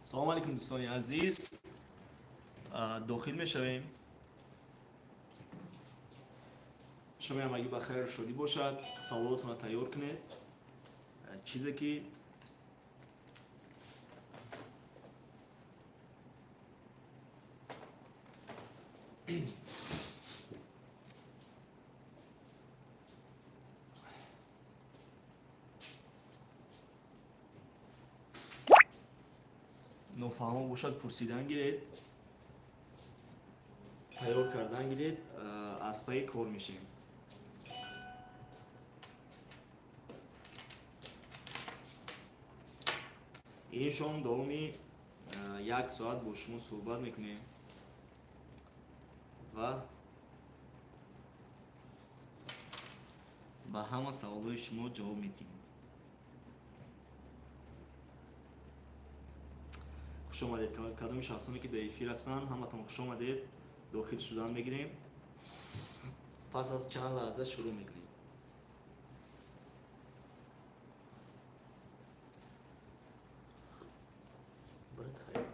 Салому алейкум, дӯстони азиз. Дохил мешавем. Шумо ҳамагӣ ба хайру шодӣ бошад. Саволотонро тайёр кунед, чизе ки нофаҳмо бошад, пурсидан гиред, тайёр кардан гиред. Аз пайи кор мешавем. Ин шом давоми як соат бо шумо суҳбат мекунем ва ба ҳама саволҳои шумо ҷавоб медиҳем. Хуш омадед. Кадоми шахсоне ки дар эфир ҳастанд, ҳаматон хуш омадед. Дохил шудан мегирем, пас аз чанд лаҳза шурӯъ мекунем. Брат, хайр.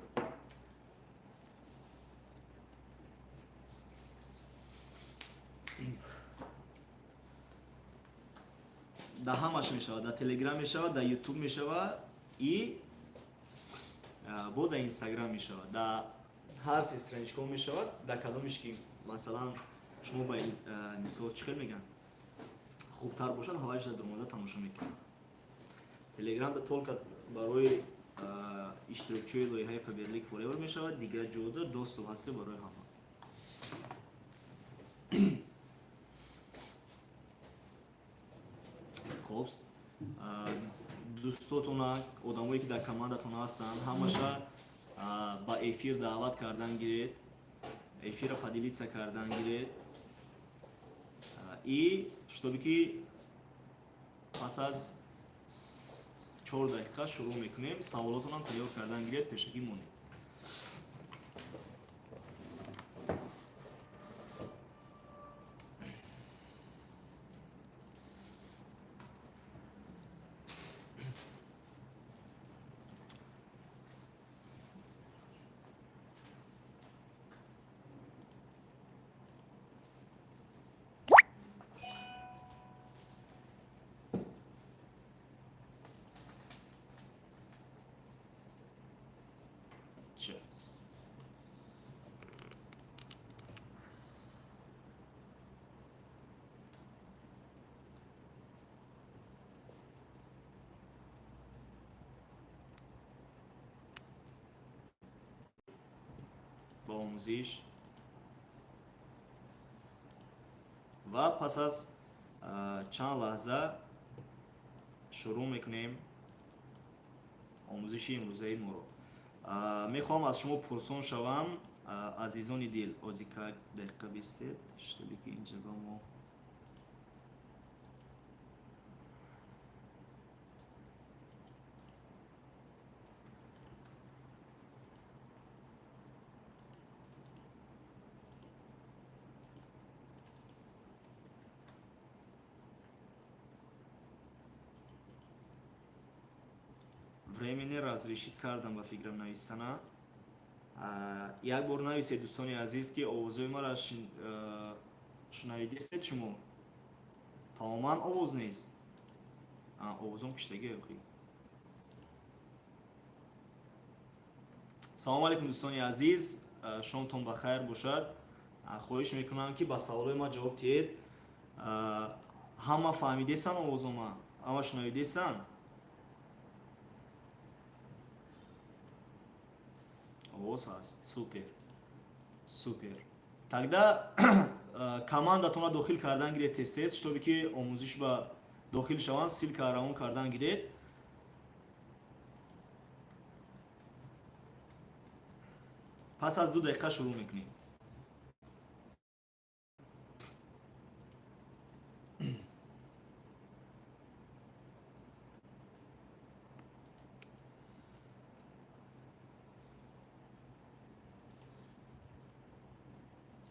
Да, ҳамаш мешавад: дар Телеграм мешавад, дар Ютуб мешавад и бо дар Инстаграм мешавад, дар ҳар се страничка мешавад. Дар кадомиш ки, масалан, шумо ба мисол, чӣ хел мегӯянд, хубтар бошад, ҳавайш дар дуромада тамошо мекунед. Телеграм да только барои иштирокчиҳои лоиҳаи Фаберлик Forever мешавад, дигар ҷода доступ ҳасте барои ҳама. Хоб, дӯстотона, одамое ки дар командатон ҳастанд, ҳамаша ба эфир даъват кардан гиред, эфира поделиться кардан гиред и чтобы ки пас аз 4 дақиқа шурӯъ мекунем. Саволотонам тайёр кардан гиред, пешакӣ монед. Ча. Ба омӯзиш ва пас аз чанд лаҳза шурӯъ мекунем омӯзиши имрӯзаи моро. Мехоҳам аз шумо пурсон шавам, азизони дил. Ози как дақиқа бистед, чтобы ки инҷа ба мо временно разрешить кардам. Ба фикрам, нависана як бор нависед, дӯстони азиз, ки овозҳои маро шунавидестед шумо. Тамоман овоз нест? Овозом киштаги охи. Салому алейкум, дӯстони азиз, шомтон ба хайр бошад. Хоҳиш мекунам, ки ба саволҳои ман ҷавоб диҳед. Ҳама фаҳмидесан овозома? Ҳама шунавидесан? Овоз ҳаст, супер, супер. Тогда командатонро дохил кардан гиред тез тез, чтобы ки омӯзиш ба дохил шаванд. Ссылка равон кардан гиред. Пас аз 2 дақиқа шурӯъ мекунем.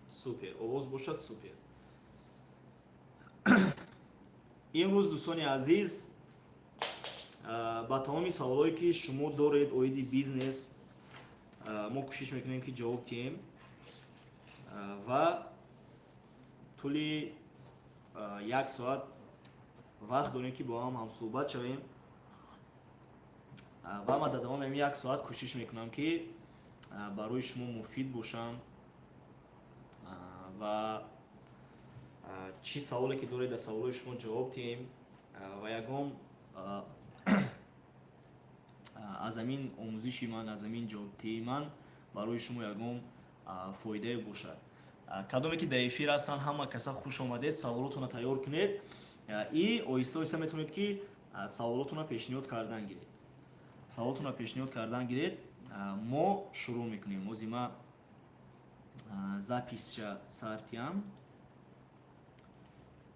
Супер, овоз бошад, супер. Имрӯз, дӯстони азиз, ба тамоми саволҳое, ки шумо доред оиди бизнес. Мо кӯшиш мекунем, ки ҷавоб диҳем ва тӯли як соат вақт дорем, ки бо ҳам ҳамсӯҳбат шавем. Ва ман дар давоми ҳамин як соат кӯшиш мекунам, ки барои шумо муфид бошам ва чӣ саволе ки доред, дар саволҳои шумо ҷавоб диҳем ва ягон аз ҳамин омӯзиши ман, аз ҳамин ҷавобдиҳии ман барои шумо ягон фоидае бошад. Кадоме ки дар эфир ҳастанд, ҳама каса хуш омадед. Саволотонро тайёр кунед и оҳиста оҳиста метавонед, ки саволотонро пешниҳод кардан гиред, саволотонро пешниҳод кардан гиред. Мо шурӯъ мекунем. Ози ма запись ша сартиям.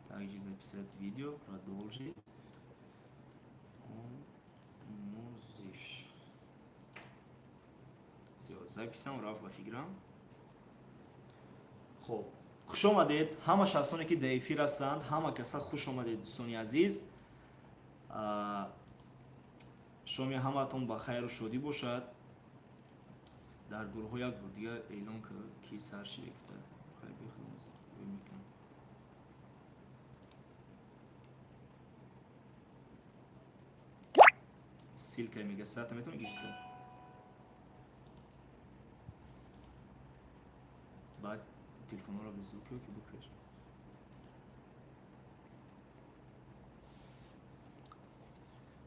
Также записать видео, продолжить. Омӯзиш. Всё, запись ам рафт ба фикрам. Хоб, хуш омадед ҳама шахсоне, ки дар эфир ҳастанд. Ҳама каса хуш омадед, дӯстони азиз. Шоми ҳамаатон ба хайру шодӣ бошад. Дар гурӯҳҳо як бор дигар эълон кард, ки сар шида гуфта. Хайр, мекунам. Ссылка мега сарта метавонӣ гирифта, баъд телефонҳоро беззвук ё ки букаш.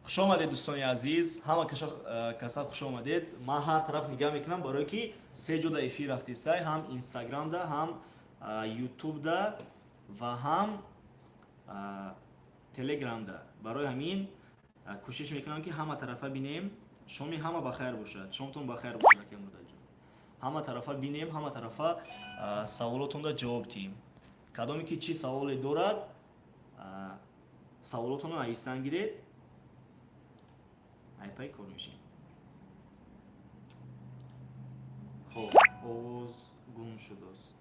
Хуш омадед, дӯстони азиз, ҳама каса хуш омадед. Ман ҳар тараф нигаҳ мекунам, барое ки се ҷода эфир рафтесай: ҳам Инстаграмда, ҳам Ютубда ва ҳам Телеграмда. Барои ҳамин кӯшиш мекунам, ки ҳама тарафа бинем. Шоми ҳама бахайр бошад, шомтон бахайр бошад, ака Мурдаҷон. Ҳама тарафа бинем, ҳама тарафа саволотонда ҷавоб диҳем. Кадоме ки чӣ саволе дорад, саволотонро нависан гиред, айпай кор мешем. Хоб, овоз гум шудааст.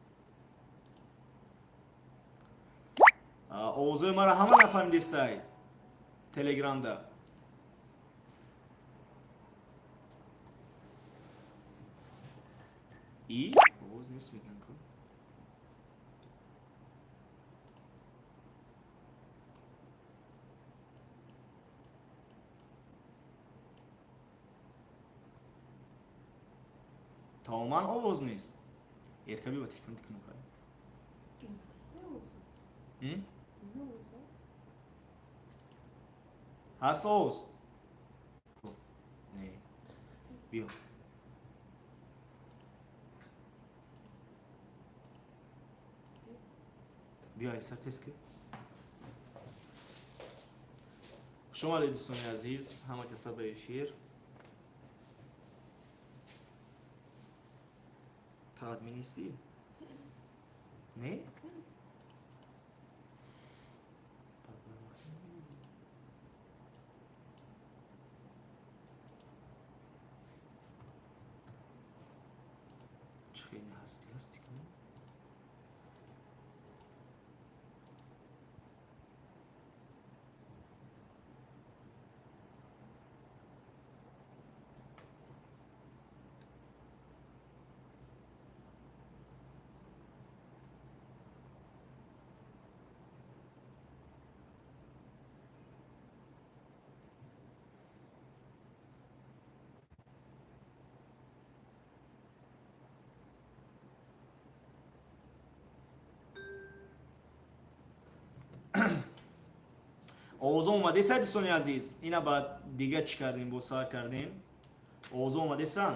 Овозҳои маро ҳама нафаҳмидесай Телеграмда? И овоз нест мегӯян ку. Тамоман овоз нест. Эркаби ба телефон тикунам, хай. М? Ҳаст овоз? Не, биё. Биё, айсар тест ки. Хуш омадед, дӯстони азиз, ҳама каса ба эфир. Фақат менистӣ? Не, чӣ хеле ҳастӣ, ҳастӣ ку. Овозо омадеса, дӯстони азиз? Ина баъд дига чӣ кардем, бо сар кардем. Овозо омадесан?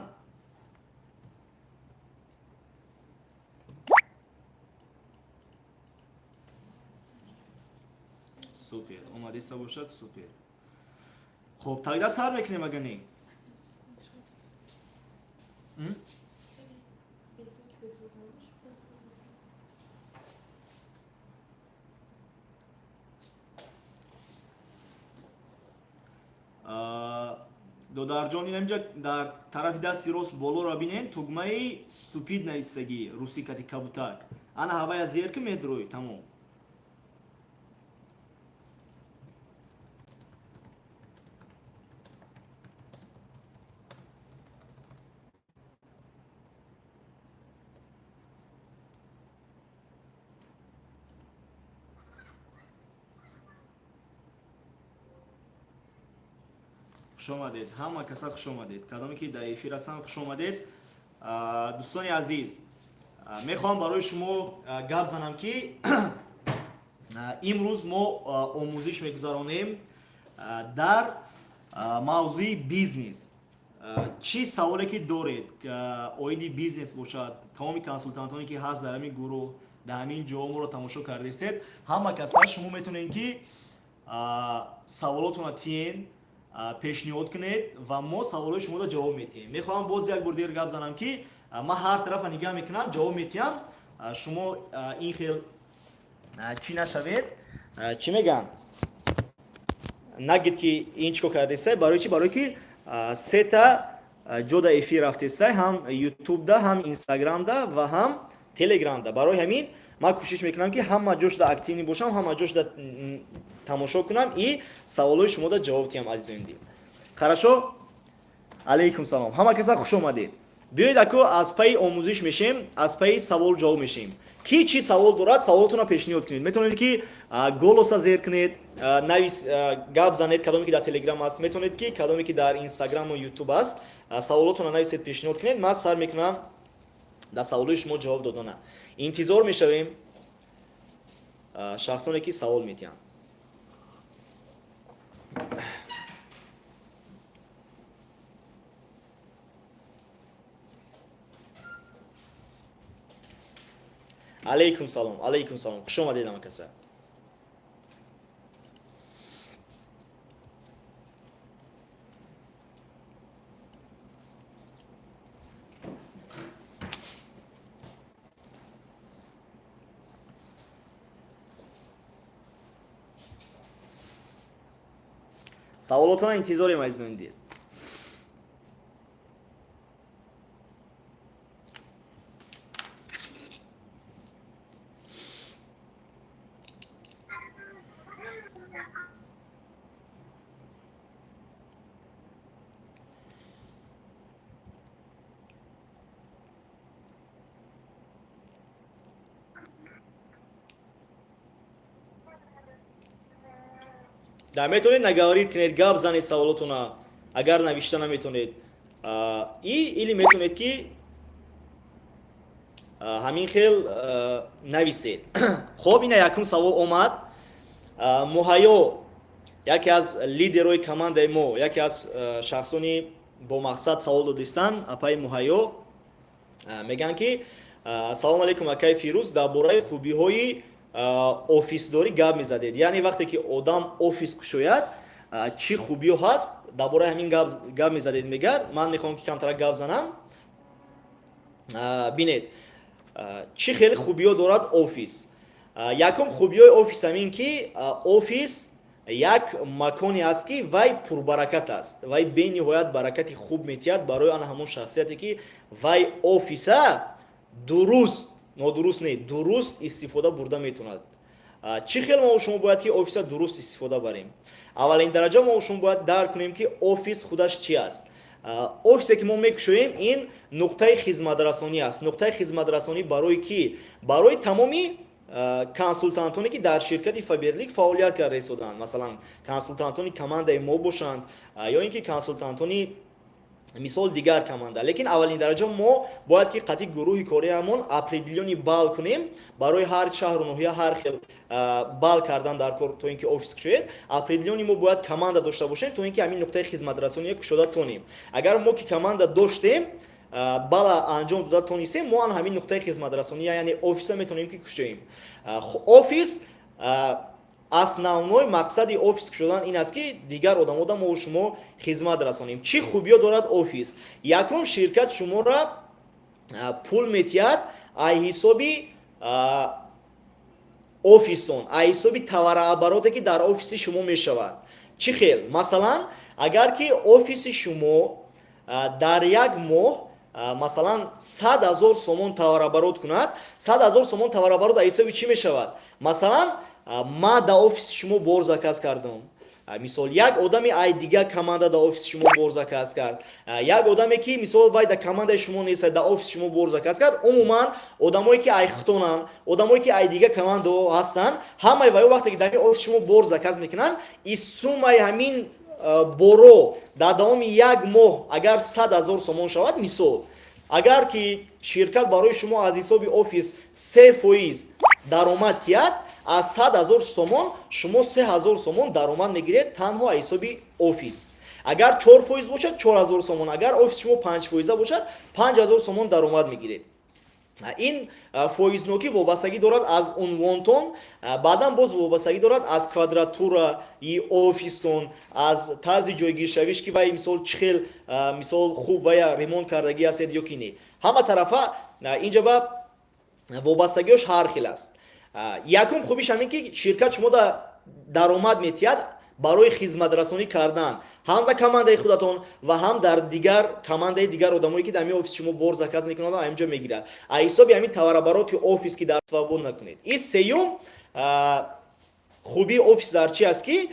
Супер, омадеса бошад, супер. Хоб, тогда сар мекунем, ага не? М? Без звук, без звук можешь? Без звука. Додарҷон, ин ҳаминҷа дар тарафи дасти рост болоро бинен, тугмаи вступить навистагӣ, русӣ кати кабутак. Ана ҳавая зер ки медрӯй, тамом. Хуш омадед, ҳама каса хуш омадед, кадоме ки дар эфир ҳастанд, хуш омадед. Дӯстони азиз, мехоҳам барои шумо гап занам, ки имрӯз мо омӯзиш мегузаронем дар мавзӯи бизнес. Чӣ саволе ки доред, оиди бизнес бошад, тамоми консултантоне ки ҳаст дар ҳамин гурӯҳ, дар ҳамин ҷо моро тамошо кардесед, ҳама каса шумо метавонед, ки саволотонро тиен, пешниҳод кунед ва мо саволҳои шуморо ҷавоб метиҳем. Мехоҳам боз як бор дигар гап занам, ки ман ҳар тарафа нигаҳ мекунам, ҷавоб метиҳам. Шумо ин хел чӣ нашавед, чӣ мегӯянд, нагид, ки ин чӣ кор кардесай. Барои чӣ? Барое ки сета ҷода эфир рафтесай: ҳам ютубда, ҳам инстаграмда ва ҳам телеграмда. Барои ҳамин ман кӯшиш мекунам, ки ҳама ҷошда активный бошам, ҳама ҷошда тамошо кунам и саволҳои шумода ҷавоб диҳам. Азизони дил, хорошо. Алейкум салом, ҳама каса хуш омадед. Биёед, ако аз пайи омӯзиш мешем, аз пайи савол ҷавоб мешем. Ки чӣ савол дорад, саволотонро пешниҳод кунед. Метавонед, ки голоса зер кунед, навис, гап занед. Кадоме ки дар телеграм аст, метавонед, ки кадоме ки дар инстаграму ютуб аст, саволотонро нависед, пешниҳод кунед. Ман сар мекунам дар саволҳои шумо ҷавоб додана. Интизор мешавем шахсоне ки савол медиҳанд. Алейкум салом, алейкум салом, хуш омадед, ҳама каса. Саволотона интизорем, азизони дил. Да, метавонед наговорить кунед, гап занед саволотона, агар навишта наметавонед, и или метавонед, ки ҳамин хел нависед. Хоб, ина якум савол омад. Муҳайё, яке аз лидерои командаи мо, яке аз шахсони бо мақсад савол додистанд. Апаи Муҳайё мегӯянд, ки салому алейкум, акаи Фирӯз, дар бораи хубиҳои офисдорӣ гап мезадед, яъне вақте ки одам офис кушояд, чӣ хубиҳо ҳаст, дар бораи ҳамин гап мезадед. Мегар ман мехоҳам, ки камтарак гап занам. Бинед, чӣ хеле хубиҳо дорад офис. Якум хубиҳои офис ҳамин, ки офис як маконе аст, ки вай пурбаракат аст, вай бениҳоят баракати хуб метиҳад барои ана ҳамон шахсияте, ки вай офиса дуруст, нодуруст не, дуруст истифода бурда метавонад. Чӣ хел мо шумо бояд, ки офиса дуруст истифода барем? Аввалин дараҷа мо шумо бояд дарк кунем, ки офис худаш чи аст. Офисе ки мо мекушоем, ин нуқтаи хизматрасонӣ аст. Нуқтаи хизматрасонӣ барои кӣ? Барои тамоми консултантоне, ки дар ширкати Фаберлик фаъолият карда истодаанд, масалан, консултантони командаи мо бошанд ё ин ки консултантони, мисол, дигар команда. Лекин аввалин дараҷа мо бояд, ки қатъи гурӯҳи кориамон определённый балл кунем. Барои ҳар шаҳру ноҳия ҳар хел балл кардан дар кор, то ин ки офис кушоед. Определённый мо бояд команда дошта бошем, то ин ки ҳамин нуқтаи хизматрасония кушода тонем. Агар мо ки команда доштем, балла анҷом дода тонистем, мо ан ҳамин нуқтаи хизматрасония, яъне офиса метавонем, ки кушоем. Офис, основной мақсади офис кушодан ин аст, ки дигар одамода мо шумо хизмат расонем. Чӣ хубиё дорад офис? Якум, ширкат шуморо пул метиҳад ай ҳисоби офисон, ай ҳисоби товарообороте, ки дар офиси шумо мешавад. Чӣ хел? Масалан, агар ки офиси шумо дар як моҳ, масалан, 100 000 сомон товарооборот кунад, 100 000 сомон товарооборот аз ҳисоби чӣ мешавад? Масалан, ман дар офиси шумо бор заказ кардам, мисол, як одами ай дигар команда дар офиси шумо бор заказ кард, як одаме, ки, мисол, вай дар командаи шумо нест, дар офиси шумо бор заказ кард. Умуман, одамое, ки ай хутонанд, одамое, ки ай дигар командаҳо ҳастанд, ҳамаи ваё вақте ки дар офиси шумо бор заказ мекунанд, и суммаи ҳамин боро дар давоми як моҳ агар 100 000 сомон шавад, мисол, агар ки ширкат барои шумо аз ҳисоби офис 3% даромад тиҳад, аз 100 000 сомон шумо 3000 сомон даромад мегиред танҳо аз ҳисоби офис. Агар 4% бошад, 4000 сомон, агар офиси шумо 5 фоиза бошад, 5000 сомон даромад мегиред. Ин фоизнокӣ вобастагӣ дорад аз унвонтон, баъдан боз вобастагӣ дорад аз квадратураи офистон, аз тарзи ҷойгиршавиш, ки вай, мисол, чӣ хел, мисол, хуб вая ремонт кардагӣ ҳастед ё ки не. Ҳама тарафа инҷа ба вобастагиҳош ҳар хел аст. Якум хубиш ҳамин, ки ширкат шумо даромад метиҳад барои хизматрасонӣ кардан ҳам дар командаи худатон ва ҳам дар дигар командаи дигар одамое, ки дар ҳамин офиси шумо бор заказ мекунанд ва ҳаминҷо мегирад а ҳисоби ҳамин товарообороти офис, ки дар свобод накунед. И сеюм хубии офис дар чи аст, ки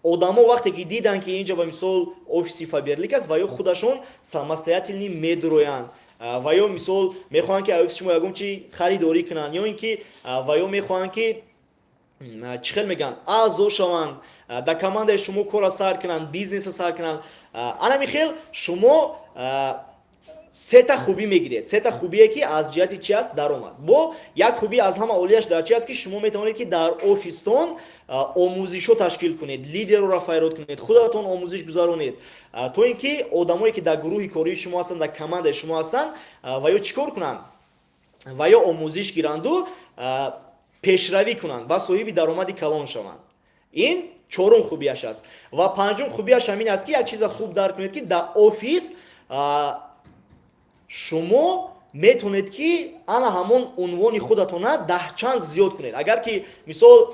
одамо вақте ки диданд, ки инҷо ба мисол офиси Фаберлик аст, ва ё худашон самостоятельно медуроянд, ва ё, мисол, мехоҳанд, ки офиси шумо ягон чи харидорӣ кунанд, ё ин ки ва ё мехоҳанд, ки, чӣ хел мегӯянд, аъзо шаванд, дар командаи шумо кора сар кунанд, бизнеса сар кунанд. Анами хел шумо сета хубӣ мегиред, сета хубие, ки аз ҷиҳати чи аст? Даромад. Бо як хубӣ аз ҳама олияш дар чи аст, ки шумо метавонед, ки дар офистон омӯзишҳо ташкил кунед, лидерро файрод кунед, худатон омӯзиш гузаронед, то ин ки одамое, ки дар гурӯҳи кории шумо ҳастанд, дар командаи шумо ҳастанд, ва ё чӣ кор кунанд? Ва ё омӯзиш гиранду пешравӣ кунанд ва соҳиби даромади калон шаванд. Ин чорум хубияш аст. Ва панҷум хубияш ҳамин аст, ки як чиза хуб дарк кунед, ки дар офис шумо метавонед, ки ана ҳамон унвони худатона даҳчанд зиёд кунед. Агар ки, мисол,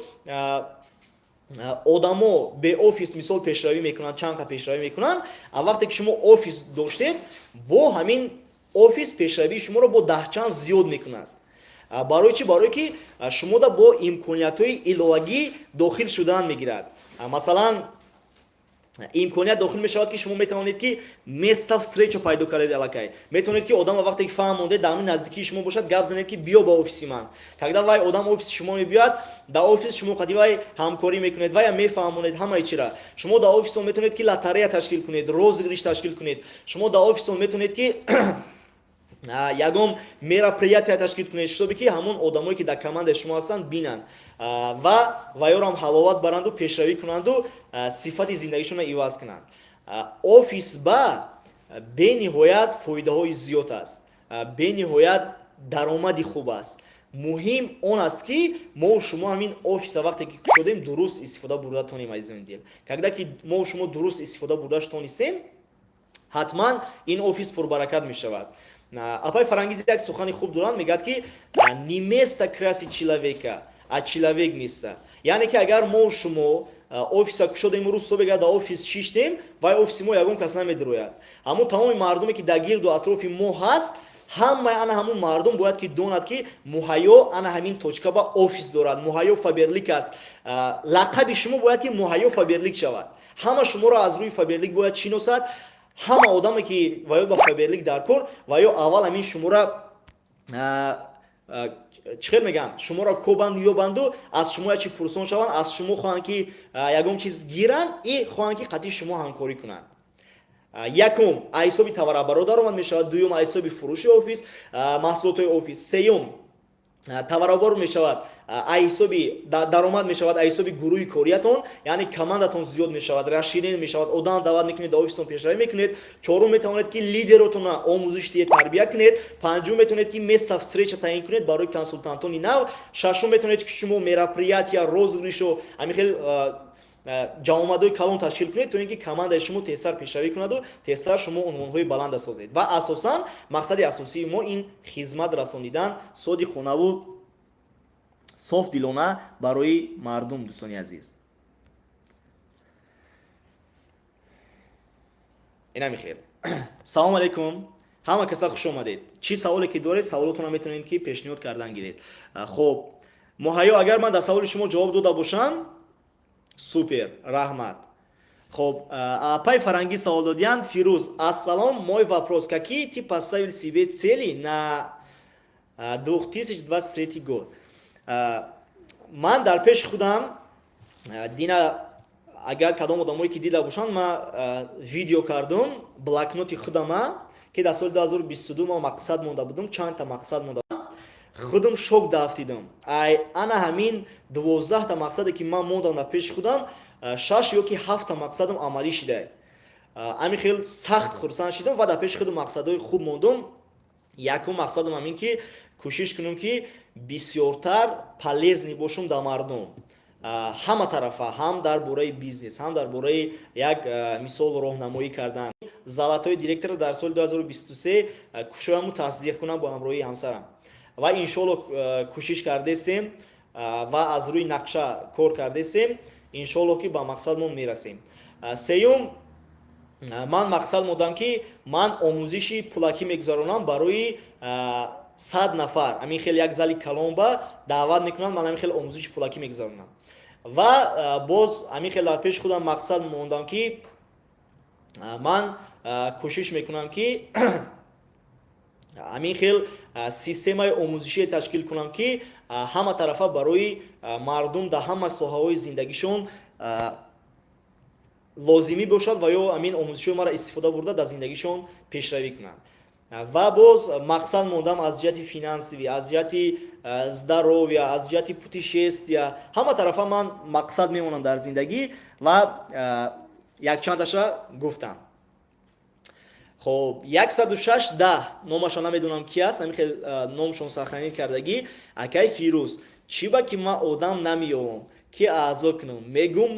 одамо бе офис, мисол, пешравӣ мекунанд, чанд қа пешравӣ мекунанд, а вақте ки шумо офис доштед, бо ҳамин офис пешравии шуморо бо даҳчанд зиёд мекунад. Барои чӣ? Барое ки шумода бо имкониятҳои иловагӣ дохил шудан мегирад. Масалан, имконият дохил мешавад, ки шумо метавонед, ки место встреча пайдо кардед аллакай, метавонед, ки одам вақте ки фаҳм монде, дар ҳамин наздикии шумо бошад, гап занед, ки биё ба офиси ман. Когда вай одам офиси шумо мебиёяд, дар офис шумо қади вай ҳамкорӣ мекунед, вая мефаҳмонед ҳамаи чира. Шумо дар офисон метавонед, ки лотерея ташкил кунед, розыгрыш ташкил кунед. Шумо дар офисон метавонед, ки ягон мероприятия ташкил кунед, чтобы ки ҳамон одамое, ки дар командаи шумо ҳастанд, бинанд ва ваёрам ҳаловат баранду, пешравӣ кунанду, сифати зиндагишонро иваз кунанд. Офис ба бениҳоят фоидаҳои зиёд аст, бениҳоят даромади хуб аст. Муҳим он аст, ки мо шумо ҳамин офиса вақте ки кушодем, дуруст истифода бурда тонем. Азизони дил, когда ки мо шумо дуруст истифода бурдаш тонистем, ҳатман ин офис пурбаракат мешавад. Апай Фарангиз як сухани хуб доранд, мегӯяд, ки «не место красит человека, а человек место». Яъне ки агар мо шумо офиса кушодем, рӯз субега дар офис шиштем, вай офиси мо ягон кас намедирояд. Ҳамон тамоми мардуме, ки дар гирду атрофи мо ҳаст, ҳамаи ана ҳамун мардум бояд ки донад, ки Муҳайё ана ҳамин точка ба офис дорад, Муҳайё Фаберлик аст. Лақаби шумо бояд ки Муҳайё Фаберлик шавад. Ҳама шуморо аз рӯи Фаберлик бояд шиносад. Ҳама одаме, ки ва ё ба Фаберлик дар кор, ва ё аввал ҳамин шуморо, чӣ хел мегӯянд, шуморо кобанду ёбанду, аз шумо як чи пурсон шаванд, аз шумо хоҳанд, ки ягон чиз гиранд и хоҳанд, ки қатъи шумо ҳамкорӣ кунанд. Якум, аз ҳисоби товарооборот даромад мешавад. Дуюм, аз ҳисоби фурӯши офис, маҳсулотҳои офис. Сеюм, товарооборот мешавад, аз ҳисоби даромад мешавад, аз ҳисоби гурӯҳи кориятон, яъне командатон зиёд мешавад, расширение мешавад, одам даъват мекунед, дар офистон пешравӣ мекунед. Чорум, метавонед, ки лидеротонро омӯзиш диҳед, тарбия кунед. Панҷум, метавонед, ки место встреча таъин кунед барои консултантони нав. Шашум, метавонед, ки шумо мероприятия, розыгрышу, ҳамин хел ҷамъомадҳои калон ташкил кунед, то ин ки командаи шумо тезтар пешравӣ кунаду тезтар шумо унвонҳои баланда созед. Ва асосан мақсади асосии мо ин хизмат расонидан содиқонаву софдилона барои мардум, дӯстони азиз. Инами хел. Салом алейкум, ҳама каса хуш омадед. Чӣ саволе ки доред, саволотонро метавонед, ки пешниҳод кардан гиред. Хуб, Муҳайё, агар ман дар саволи шумо ҷавоб дода бошам, супер, раҳмат. Хоб, апай Фарангиз савол додиянд: «Фирӯз, ассалом, мой вопрос: какие ты поставил себе цели на 2023 год?» Ман дар пеши худам дина Агар кадом одамое ки дида бошанд, ман видео кардум блокноти худама, ки дар соли 2022 ман мақсад монда будум, чандта мақсад монда. Худам шок дафтидам. Ай ана ҳамин 12-та мақсаде, ки ман мондам дар пеши худам, шаш ё ки ҳафта мақсадам амалӣ шида. Ами хел сахт хурсанд шидам ва дар пеши худам мақсадҳои хуб мондум. Якум мақсадам ҳамин, ки кӯшиш кунам, ки бисёртар полезный бошум дар мардум ҳама тарафа, ҳам дар бораи бизнес, ҳам дар бораи як мисол роҳнамоӣ кардан. Золотой директор дар соли 2023 кушояму тасдиқ кунам бо ҳамроҳии ҳамсарам. Ва иншоалло кӯшиш кардестем ва аз рӯи нақша кор кардестем, иншоалло, ки ба мақсадмон мерасем. Сеюм, ман мақсад мондам, ки ман омӯзиши пулакӣ мегузаронам барои 100 нафар. Ҳамин хел як зали калонба даъват мекунанд, ман ҳамин хел омӯзиши пулакӣ мегузаронам. Ва боз ҳамин хел дар пеши худам мақсад мондам, ки ман кӯшиш мекунам, ки ҳамин хел системаи омӯзишие ташкил кунам, ки ҳама тарафа барои мардум дар ҳама соҳаҳои зиндагишон лозимӣ бошад ва ё ҳамин омӯзишҳои маро истифода бурда, дар зиндагишон пешравӣ кунанд. Ва боз мақсад мондам аз ҷиҳати финансовӣ, аз ҷиҳати здоровья, аз ҷиҳати путешествия. Ҳама тарафа ман мақсад мемонам дар зиндагӣ ва якчандаша гуфтам. Хоб, 106 10, номаша намедонам ки аст, ҳамин хел номшон сохранить кардагӣ. Акай Фирӯз, чӣ ба ки ман одам намеёвам, ки аъзо кунам? Мегум,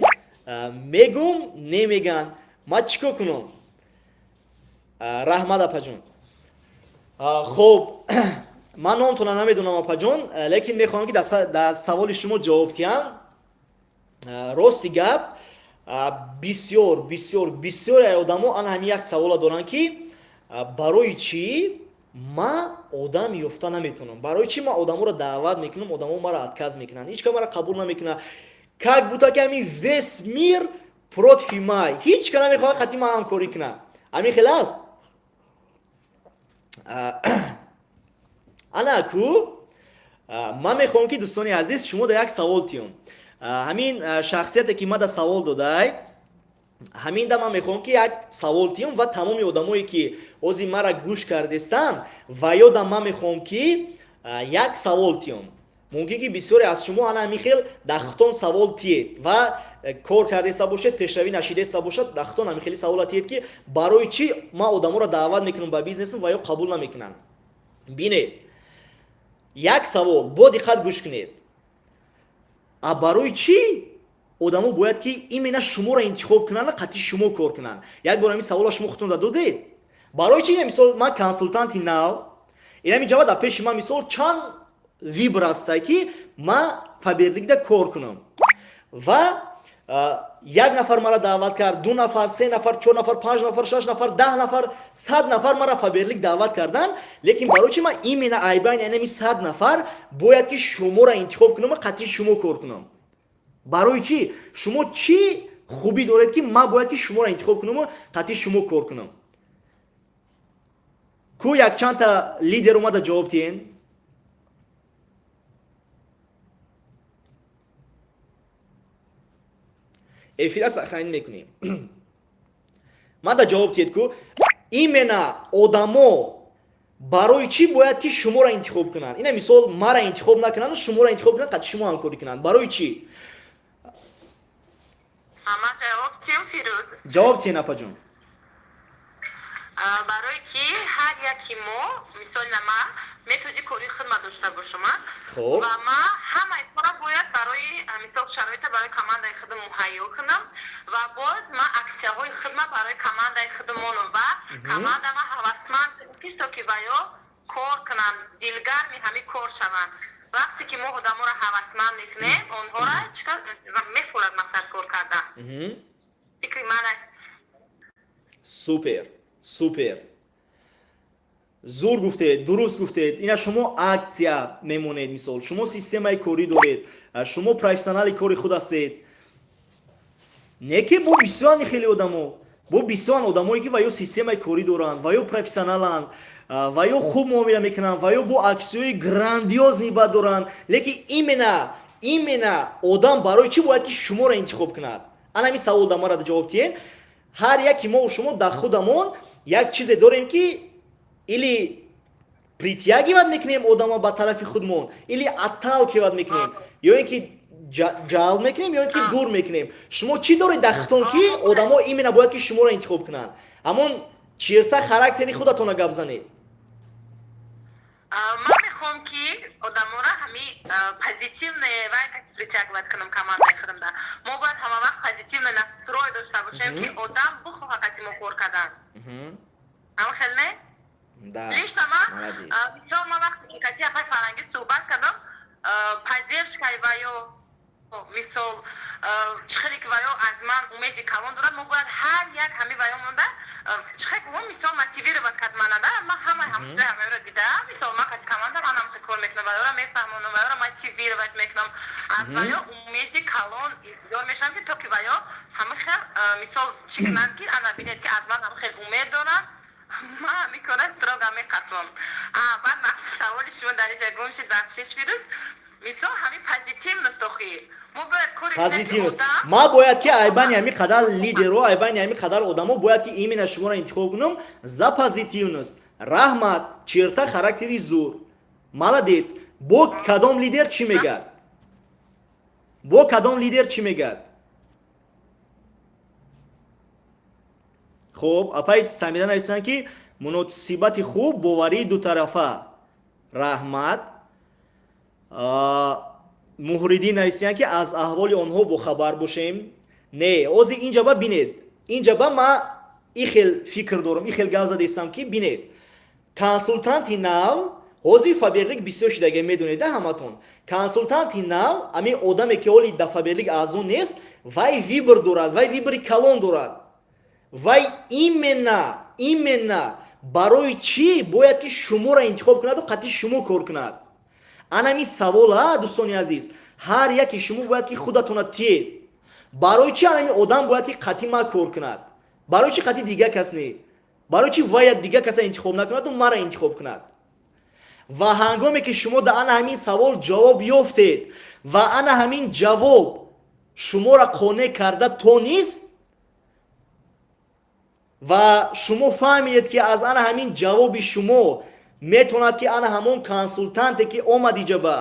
мегум, немеган, ман чӣ кор кунам? Раҳмат, апаҷон. Хоб, ман номтона намедонам, апаҷон, лекин мехоҳам, ки дар саволи шумо ҷавоб диҳам. Рости гап, бисёр, бисёр, бисёре одамо ана ҳамин як савола доранд, ки барои чӣ ман одам ёфта наметавонам, барои чӣ ман одаморо даъват мекунам, одамо маро отказ мекунанд, ҳеч кас маро қабул намекунад, как будто ки ҳамин весь мир против май, ҳеч кас намехоҳад қати ман ҳамкорӣ кунад. Ҳамин хел аст. Ана ку ман мехоҳам, ки, дӯстони азиз, шумо да як савол тиём. Ҳамин шахсияте, ки мада савол додай, ҳамин да ман мехоҳам, ки як савол тиём ва тамоми одамое, ки ози мара гӯш кардестанд, ва ёдам ман мехоҳам, ки як савол тиём. Мумкин ки бисёре аз шумо ана ҳамин хел дар худтон савол тиед ва кор кардеста бошед, пешравӣ нашидеста бошад, дар худтон ҳамин хели савола тиед, ки барои чӣ ман одаморо даъват мекунам ба бизнесам ва ё қабул намекунанд. Бинед, як савол, бо диққат гӯш кунед: а барои чӣ одамо бояд ки именно шуморо интихоб кунанд, қатъи шумо кор кунанд? Як бор ҳамин савола шумо худтон додед: барои чӣ? Мисол, ман консултанти нав, инами ҷавоб дар пеши ман, мисол, чанд выбор аста, ки ман Фаберликда кор кунам, ва як нафар мара даъват кард, ду нафар, се нафар, чор нафар, панҷ нафар, шаш нафар, 10 нафар, 100 нафар мара Фаберлик даъват карданд, лекин барои чи ман именно айбайни анами 100 нафар бояд ки шуморо интихоб кунам ва қатъи шумо кор кунам? Барои чӣ? Шумо чӣ хубӣ доред, ки ман бояд ки шуморо интихоб кунаму қатъи шумо кор кунам? Ку якчандта лидер омада ҷавоб диҳен. Эфира сохранить мекунем. Мада ҷавоб диҳед, ку именно одамо барои чӣ бояд ки шуморо интихоб кунанд? Ина мисол, мара интихоб накунанду шуморо интихоб кунанд, қатъи шумо ҳамкорӣ кунанд, барои чӣ? Ман ҷавоб тиём, Фирӯз? Ҷавоб тиҳен, апаҷон. Барое ки ҳар яки мо, мисол, на ман методи кори хидмат дошта бошам ва ман ҳамаи кора бояд барои, мисол, шароита барои командаи худам муҳайё кунам ва боз ман аксияҳои хидмат барои командаи худамонам ва команда ман ҳавасманд, то ки ваё кор кунанд, дилгарми ҳамин кор шаванд. Вақте ки мо одаморо ҳавасманд мекунем, онҳоро чикор мефурад, мақсад кор кардан. Фикри ман. Супер, супер, зур гуфтед, дуруст гуфтед. Ина шумо акция мемонед, мисол, шумо системаи корӣ доред, шумо профессионали кори худ ҳастед. Не ки бо бисёрани хеле одамо, бо бисёран одамое, ки ва ё системаи корӣ доранд, ва ё профессионаланд, ва ё хуб муомила мекунанд, ва ё бо аксияҳои грандиозный бад доранд, лекин именно одам барои чӣ бояд ки шуморо интихоб кунад? Ана ҳамин савол да мара ҷавоб диҳен. Ҳар яки мо шумо дар худамон як чизе дорем, ки или притягивать мекунем одама ба тарафи худмон, или отталкивать мекунем, ё ин ки ҷалб мекунем, ё ин ки дур мекунем. Шумо чӣ доред дар худтон, ки одамо именно бояд ки шуморо интихоб кунанд? Ҳамон черта характери худатона гап занед. Ман мехоҳам, ки одаморо ҳами позитивный вай притягивать кунам командаи худамда. Мо бояд ҳама вақт позитивный настрой дошта бошем, ки одам бихоҳад қати мо кор кардан. Ама хел не? Да. Лично ман, мисол, ман вақте ки кати апай Фарангиз суҳбат кардам, поддержкаи ваё, мисол, чӣ хеле ки ваё аз ман умеди калон дорад, мо бояд ҳар як ҳами ваё монда, чӣ хел гӯм, мисол, мотивировать кард манада. Ман ҳамаи ҳамчизои ҳамаёро дидаам. Мисол, ман кати команда ман ҳам кор мекунам, ваёро мефаҳмонам, ваёро мотивировать мекунам, аз ваё умеди калон интизор мешавам, ки то ки ваё ҳама хел, мисол, чӣ кунанд, ки ана бинед, ки аз ман ҳама хел умед доранд. Ман ҳамин кора строго меқатвам. Баъд саволи шумо дар инҷа гум шид, бахшиш, Фирӯз. Мисол, ҳамин позитивность охи мо бояд кори Позитивность. Ма бояд ки айбани ҳамин қадар лидеро, айбани ҳамин қадар одамо бояд ки именно шуморо интихоб кунам за позитивность. Раҳмат, черта характери зур, молодец. Бо кадом лидер чӣ мегӯяд? Бо кадом лидер чӣ мегӯяд? Хуб, апаи Самира нависанд, ки муносибати хуб, боварии дутарафа. Раҳмат. Муҳриддин нависиянд, ки аз аҳволи онҳо бохабар бошем. Не, ози инҷаба бинед, инҷаба ма и хел фикр дорам, и хел гап задестам, ки бинед, консултанти нав ҳозир Фаберлик бисёр шидаге, медонед ҳаматон. Консултанти нав, ҳамин одаме, ки ҳоли да Фаберлик аъзо нест, вай выбор дорад, вай выбори калон дорад. Вай именно барои чӣ бояд ки шуморо интихоб кунаду қатъи шумо кор кунад? Анами савола, дӯстони азиз, ҳар яке шумо бояд ки худатона тиед: барои чӣ анами одам бояд ки қатъи ма кор кунад? Барои чӣ қатъи дигар кас не? Барои чӣ вай дигар каса интихоб накунаду мара интихоб кунад? Ва ҳангоме ки шумо да ана ҳамин савол ҷавоб ёфтед ва ана ҳамин ҷавоб шуморо қонеъ карда тонист ва шумо фаҳмидед, ки аз ана ҳамин ҷавоби шумо метавонад, ки ана ҳамон консултанте, ки омад иҷаба,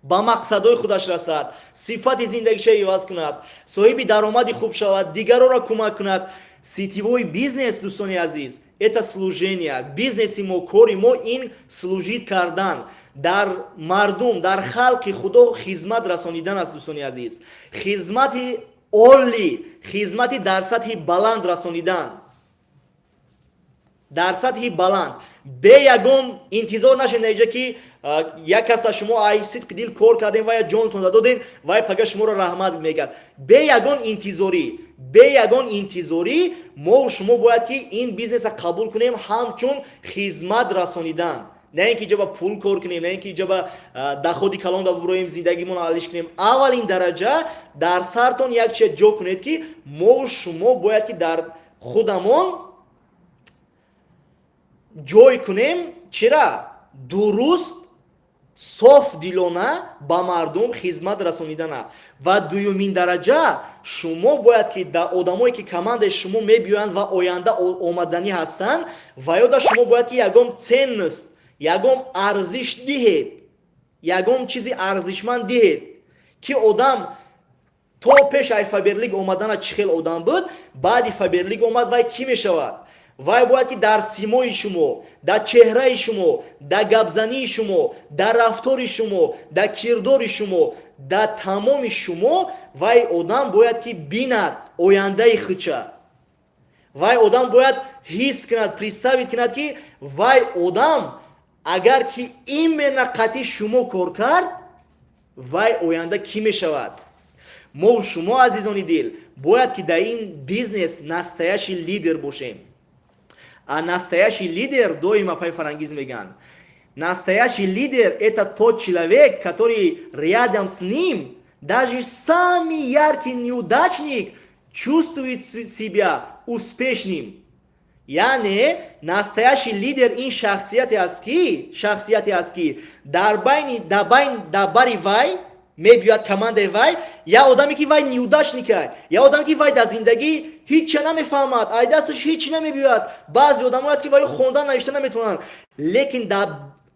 ба мақсадҳои худаш расад, сифати зиндагиша иваз кунад, соҳиби даромади хуб шавад, дигароро кӯмак кунад. Сетевой бизнес, дӯстони азиз, это служение. Бизнеси мо, кори мо ин служить кардан дар мардум, дар халқи Худо хизмат расонидан аст, дӯстони азиз. Хизмати олӣ, хизмати дар сатҳи баланд расонидан, дар сатҳи баланд, бе ягон интизор нашед наиҷа, ки як кас аз шумо ай сидқи дил кор кардем, вая ҷонтон додем, вай пага шуморо раҳмат мегӯяд. Бе ягон интизорӣ, бе ягон интизорӣ мо шумо бояд ки ин бизнеса қабул кунем ҳамчун хизмат расонидан, на ин ки иҷаба пул кор кунем, на ин ки иҷаба доходи калон да буроем, зиндагимон алиш кунем. Аввалин дараҷа дар сартон як чиз ҷо кунед, ки мо шумо бояд ки дар худамон ҷой кунем чира дуруст, соф дилона ба мардум хизмат расонидана. Ва дуюмин дараҷа, шумо бояд ки да одамое, ки командаи шумо мебиёянд ва оянда омаданӣ ҳастанд, ва ёда шумо бояд ки ягон ценность, ягон арзиш диҳед, ягон чизи арзишманд диҳед, ки одам то пеш ай Фаберлик омадана чӣ хел одам буд, баъди Фаберлик омад, вай кӣ мешавад. Вай бояд ки дар симои шумо, дар чеҳраи шумо, дар гапзании шумо, дар рафтори шумо, дар кирдори шумо, дар тамоми шумо вай одам бояд ки бинад ояндаи худша. Вай одам бояд ҳис кунад, представить кунад, ки вай одам агар ки именно қатъи шумо кор кард, вай оянда кӣ мешавад. Мо шумо, азизони дил, бояд ки дар ин бизнес настоящий лидер бошем. А настоящий лидер, доим апай Фарангиз меган, настоящий лидер — это тот человек, который рядом с ним даже самый яркий неудачник чувствует себя успешным. Яъне настоящий лидер ин шахсияте аст, ки дар байни дар бари вай Мебиёяд командаи вай, я одаме, ки вай неудачникай, я одаме, ки вай дар зиндагӣ ҳичча намефаҳмад, ай дасташ ҳичи намебиёяд. Баъзе одамое аст, ки вай хондан, навишта наметавонанд, лекин дар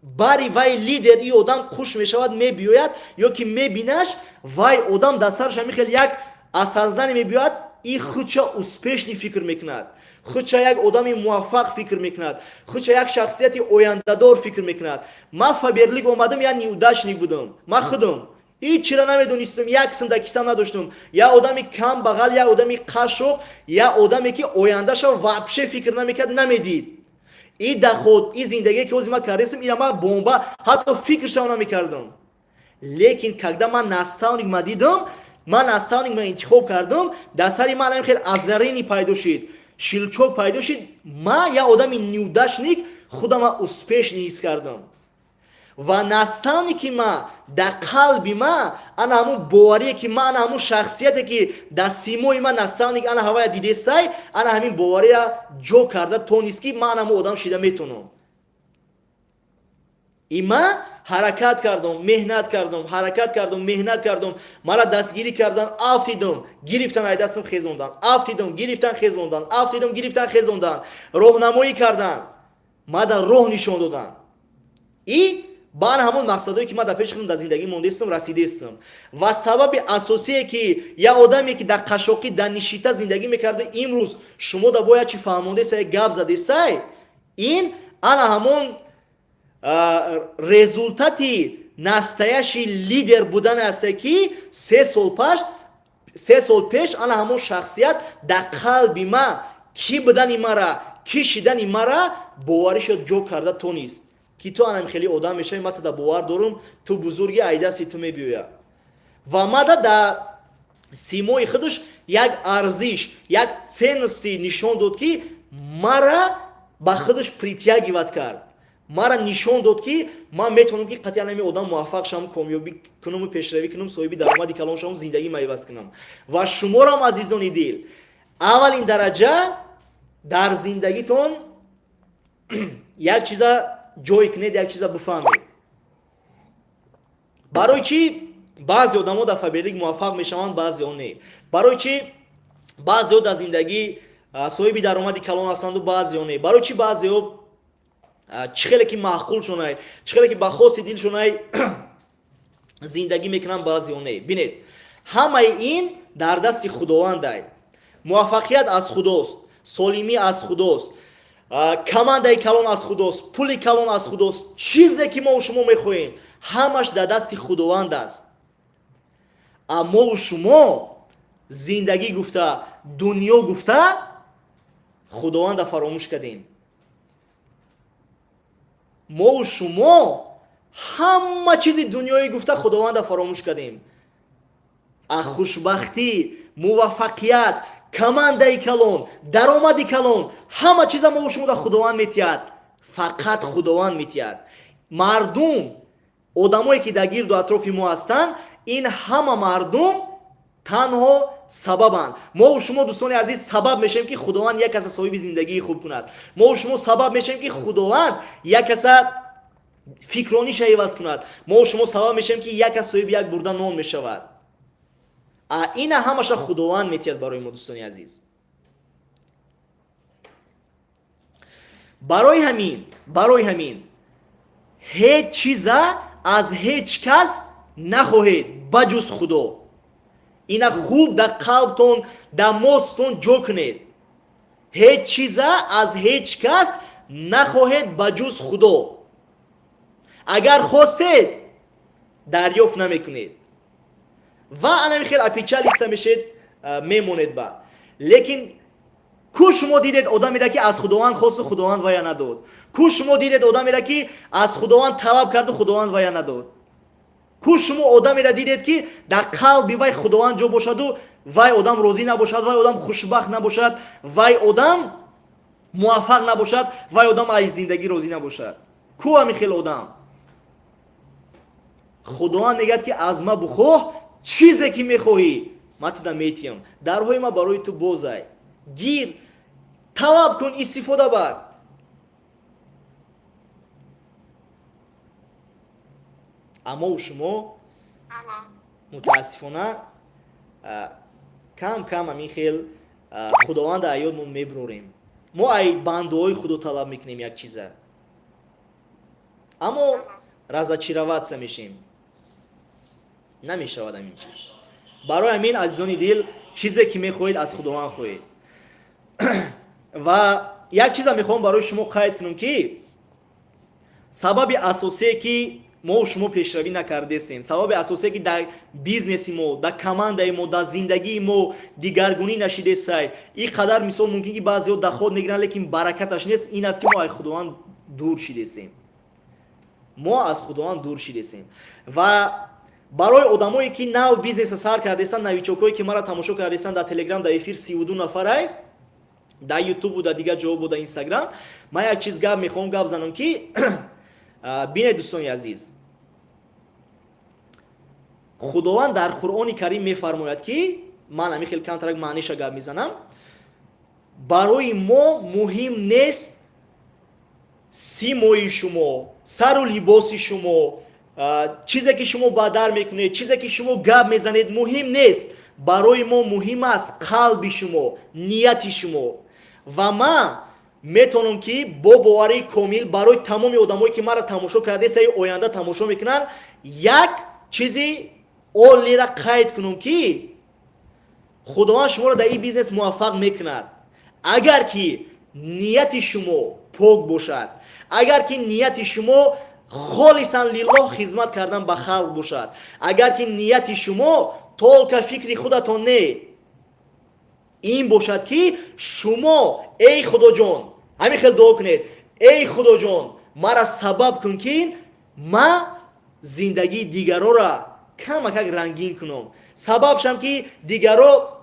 бари вай лидер и одам хуш мешавад, мебиёяд ё ки мебинаш, вай одам дар сараш ҳамин хел як осознание мебиёяд и худша успешный фикр мекунад, худша як одами муваффақ фикр мекунад, худша як шахсияти ояндадор фикр мекунад. Ман Фаберлик омадам, як неудачник будам. Ман худам ҳеҷ чира намедонистам, як сум дар кисам надоштам, як одами камбағал, як одами қашоқ, як одаме, ки ояндаша вообще фикр намекард, намедид. И доход, и зиндагие, ки ҳозир ман кардастам, ира ман бомба ҳатто фикршам намекардам. Лекин когда ман наставник ма дидам, ман наставник ма интихоб кардам, дар сари ман хел озарение пайдо шид, щелчок пайдо шид. Ман, як одами неудачник, худама успешный ҳис кардам ва наставники ма дар қалби ма ана ҳамун боварие, ки ма ана ҳамун шахсияте, ки дар симои ма наставник ана ҳавая дидестай, ана ҳамин бовария ҷо карда тонист, ки ман ҳамун одам шида метонам. И ма ҳаракат кардам, меҳнат кардам, ҳаракат кардам, меҳнат кардам, мара дастгирӣ кардан, афтидам, гирифтан, ай дастам хезондан, афтидам, гирифтан, хезондан, афтидам, гирифтан, хезондан, роҳнамоӣ кардан, ма дар роҳ нишон додан. И баъд ҳамон мақсадое, ки ман дар пеши худам дар зиндагӣ мондастам, расидаистам. Ва сабаби асосие, ки як одаме, ки дар қашоқӣ, дар нищета зиндагӣ мекарда, имрӯз шумо да бояд чи фаҳмондесай, гап задесай, ин ана ҳамон результати настоящий лидер будане аст, ки 3 сол пеш ана ҳамон шахсият дар қалби ма кӣ будани мара, кӣ шидани мара боваришо ҷо карда тонист, ки ту анам хеле одам мешавӣ, ман туда бовар дорум, ту бузурги, айдаси ту мебиёя. Ва мада дар симои худаш як арзиш, як ценности нишон дод, ки мара ба худаш притягивать кард, мара нишон дод, ки ман метавонам, ки қатъиян ҳамин одам муваффақ шавам, комёбӣ кунаму, пешравӣ кунам, соҳиби даромади калон шавам, зиндагима иваз кунам. Ва шуморам, азизони дил, аввалин дараҷа дар зиндагитон як чиза ҷой кунед, як чиза бифаҳмед: барои чӣ баъзе одамо дар Фаберлик муваффақ мешаванд, баъзео не, барои чӣ баъзео дар зиндагӣ соҳиби даромади калон ҳастанду, баъзео не, барои чӣ баъзео чӣ хеле ки маъқул шунай, чӣ хеле ки ба хости дил шунай зиндагӣ мекунанд, баъзео не? Бинед, ҳамаи ин дар дасти Худовандай. Муваффақият аз Худост, солимӣ аз Худост, командаи калон аз Худост, пули калон аз Худост. Чизе, ки мо шумо мехоҳем, ҳамаш дар дасти Худованд аст. Аммову шумо зиндагӣ гуфта, дунё гуфта, Худованда фаромӯш кардем. Мову шумо ҳама чизи дунёӣ гуфта, Худованда фаромӯш кардем. А хушбахтӣ, муваффақият, командаи калон, даромади калон, ҳама чиза мову шумо да Худованд метиҳад, фақат Худованд метиҳад. Мардум, одамое, ки дар гирду атрофи мо ҳастанд, ин ҳама мардум танҳо сабабанд. Мову шумо, дӯстони азиз, сабаб мешавем, ки Худованд як каса соҳиби зиндагии хуб кунад. Мову шумо сабаб мешавем, ки Худованд як каса фикрониша иваз кунад. Мову шумо сабаб мешавем, ки як кас соҳиби як бурда нон мешавад. А ина ҳамаша Худованд метиҳад барои мо, дӯстони азиз. Барои ҳамин ҳеҷ чиза аз ҳеҷ кас нахоҳед, ба ҷуз Худо. Ина хуб дар қалбтон, дар мозгтон ҷо кунед: ҳеҷ чиза аз ҳеҷ кас нахоҳед, ба ҷуз Худо. Агар хостед, дарёфт намекунед ва анами хел опечалиться мешед, мемонед. Ба лекин ку шумо дидед одамера, ки аз Худованд хосту, Худованд вая надод? Ку шумо дидед одамера, ки аз Худованд талаб карду, Худованд вая надод? Ку шумо одамера дидед, ки дар қалби вай Худованд ҷо бошаду, вай одам розӣ набошад, вай одам хушбахт набошад, вай одам муваффақ набошад, вай одам аз зиндагӣ розӣ набошад? Ку ҳамин хел одам? Худованд мегӯяд, ки аз ма бухоҳ чизе, ки мехоҳӣ, ман туда метиҳам, дарҳои ма барои ту бозай, гир, талаб кун, истифода бар. Аммову шумо. Мутаассифона, кам кам ҳамин хел Худованда аёдмон мебурорем. Мо ай бандаҳои Худо талаб мекунем як чиза, аммо разочароваться мешем. Намешавад ҳамин чиз. Барои ҳамин, азизони дил, чизе ки мехоҳед, аз Худованд хоҳед. Ва як чиза мехоҳам барои шумо қайд кунам, ки сабаби асосие, ки мо шумо пешравӣ накардесем, сабаби асосие, ки дар бизнеси мо, дар командаи мо, дар зиндагии мо дигаргунӣ нашидесай, ин қадар, мисол, мумкин ки баъзеҳо доход мегиранд, лекин баракаташ нест, ин аст, ки мо аз Худованд дур шидесем. Мо аз Худованд дур шидесем. Ва барои одамое, ки нав бизнеса сар кардесанд, новичок ое, ки маро тамошо кардесанд дар Телеграм, дар эфир 32 нафарай, дар Ютубу дар дигар ҷо бо дар Инстаграм, ман як чиз гап мехоҳам гап занам, ки бинед, дӯстони азиз, Худованд дар Қуръони Карим мефармояд, ки ман ҳамин хел камтарак маъниша гап мезанам. Барои мо муҳим нест симои шумо, сару либоси шумо, чизе ки шумо бадар мекунед, чизе ки шумо гап мезанед, муҳим нест. Барои мо муҳим аст қалби шумо, нияти шумо. Ва ман метавонам, ки бо боварии комил барои тамоми одамое, ки маро тамошо кардесаи, оянда тамошо мекунанд, як чизи оллира қайд кунам, ки Худованд шуморо дар ин бизнес муваффақ мекунад, агар ки нияти шумо пок бошад, агар ки нияти шумо холисан лиллоҳ хизмат кардан ба халқ бошад, агар ки нияти шумо только фикри худатон не, ин бошад, ки шумо: «Эй Худоҷон», ҳамин хел дуо кунед: «Эй Худоҷон, мара сабаб кун, ки ма зиндагии дигарора камакак рангин кунам, сабаб шам, ки дигаро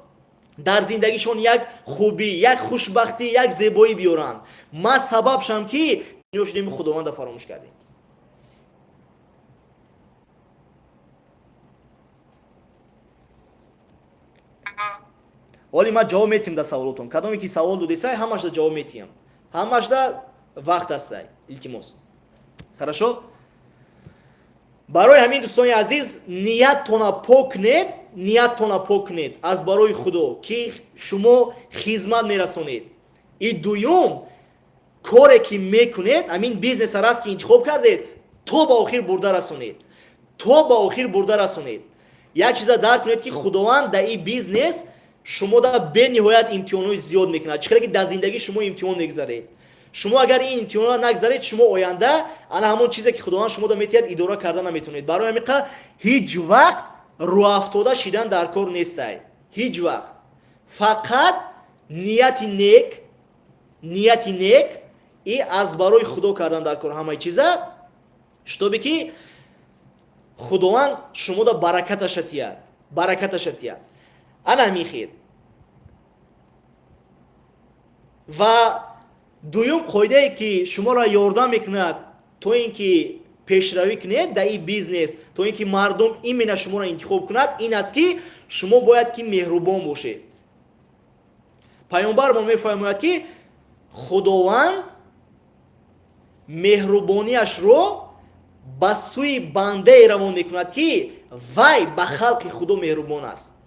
дар зиндагишон як хубӣ, як хушбахтӣ, як зебоӣ биёранд, ма сабаб шам, ки шудем, Худованда фаромӯш кардем». Ҳоли ман ҷавоб метиҳам дар саволотон. Кадоме ки савол додесай, ҳамашда ҷавоб метиҳам, ҳамашда вақт ҳастай, илтимос. Хорошо. Барои ҳамин, дӯстони азиз, нияттона пок кунед, нияттона пок кунед аз барои Худо, ки шумо хизмат мерасонед. И дуюм, коре ки мекунед, ҳамин бизнеса раст ки интихоб кардед, то ба охир бурда расонед, то ба охир бурда расонед. Як чиза дарк кунед, ки Худованд дар ин бизнес шумо да бениҳоят имтиҳонҳои зиёд мекунад, чӣ хеле ки дар зиндагӣ шумо имтиҳон мегузаред. Шумо агар ин имтиҳонро нагзаред, шумо оянда ана ҳамон чизе, ки Худованд шумода метиҳад, идора карда наметавонед. Барои ҳамин ҳеҷ вақт рӯафтода шидан дар кор нестай, ҳеҷ вақт. Фақат нияти нек, нияти нек и аз барои Худо кардан дар кор ҳамаи чиза, чтобы ки Худованд шумода баракаташа тиҳад, баракаташа тиҳад. Ана ҳамин хел. Ва дуюм қоидае, ки шуморо ёрдам мекунад, то ин ки пешравӣ кунед дар ин бизнес, то ин ки мардум именно шуморо интихоб кунад, ин аст, ки шумо бояд ки меҳрубон бошед. Паёмбар мо мефармояд, ки Худованд меҳрубонияшро ба сӯи бандае равон мекунад, ки вай ба халқи Худо меҳрубон аст.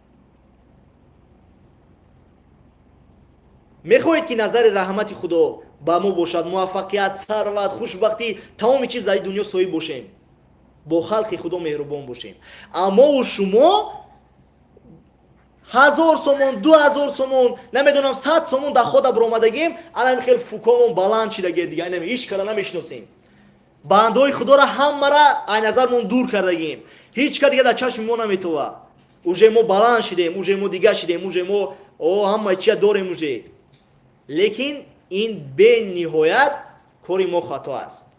Мехоҳед, ки назари раҳмати Худо ба мо бошад, муваффақият, сарват, хушбахтӣ, тамоми чиз дар дунё соҳиб бошем, бо халқи Худо меҳрубон бошем. Аммову шумо 1000 сомон, 2000 сомон, намедонам, 100 сомон дар хода баромадагем, анами хел фукомон баланд шидагед, дига ҳеҷ кара намешиносем. Бандаҳои Худоро ҳамара ай назармон дур кардагем, ҳеҷ ка дига дар чашми мо наметова. Уже мо баланд шидем, уже мо дига шидем, уже мо о ҳама чия дорем уже. Лекин ин бениҳоят кори мо хато аст.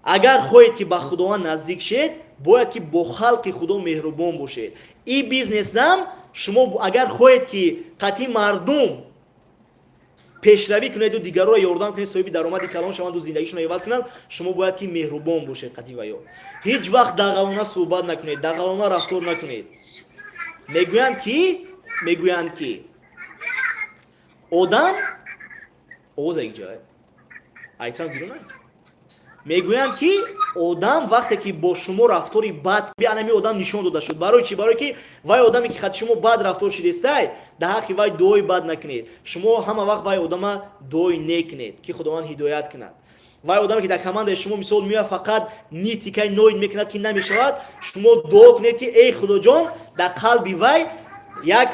Агар хоҳед, ки ба Худованд наздик шед, бояд ки бо халқи Худо меҳрубон бошед. И бизнесам шумо агар хоҳед, ки қатъи мардум пешравӣ кунеду дигарро ёрдам кунед, соҳиби даромади калон шаванду зиндагишонро иваз кунанд, шумо бояд ки меҳрубон бошед қатъи ва ё. Ҳеҷ вақт дағалона суҳбат накунед, дағалона рафтор накунед. Мегӯянд, ки одам овоз якҷа айтрам гирона. Мегӯянд, ки одам вақте ки бо шумо рафтори бад, анами одам нишон дода шуд. Барои чӣ? Барое ки вай одаме ки хати шумо бад рафтор шидестай, дар ҳаққи вай дуои бад накунед. Шумо ҳама вақт вай одама дуои некунед, ки Худованд ҳидоят кунад. Вай одаме ки дар командаи шумо, мисол, меояд, фақат нитикай ноид мекунад, ки намешавад, шумо дуо кунед, ки эй Худоҷон, дар қалби вай як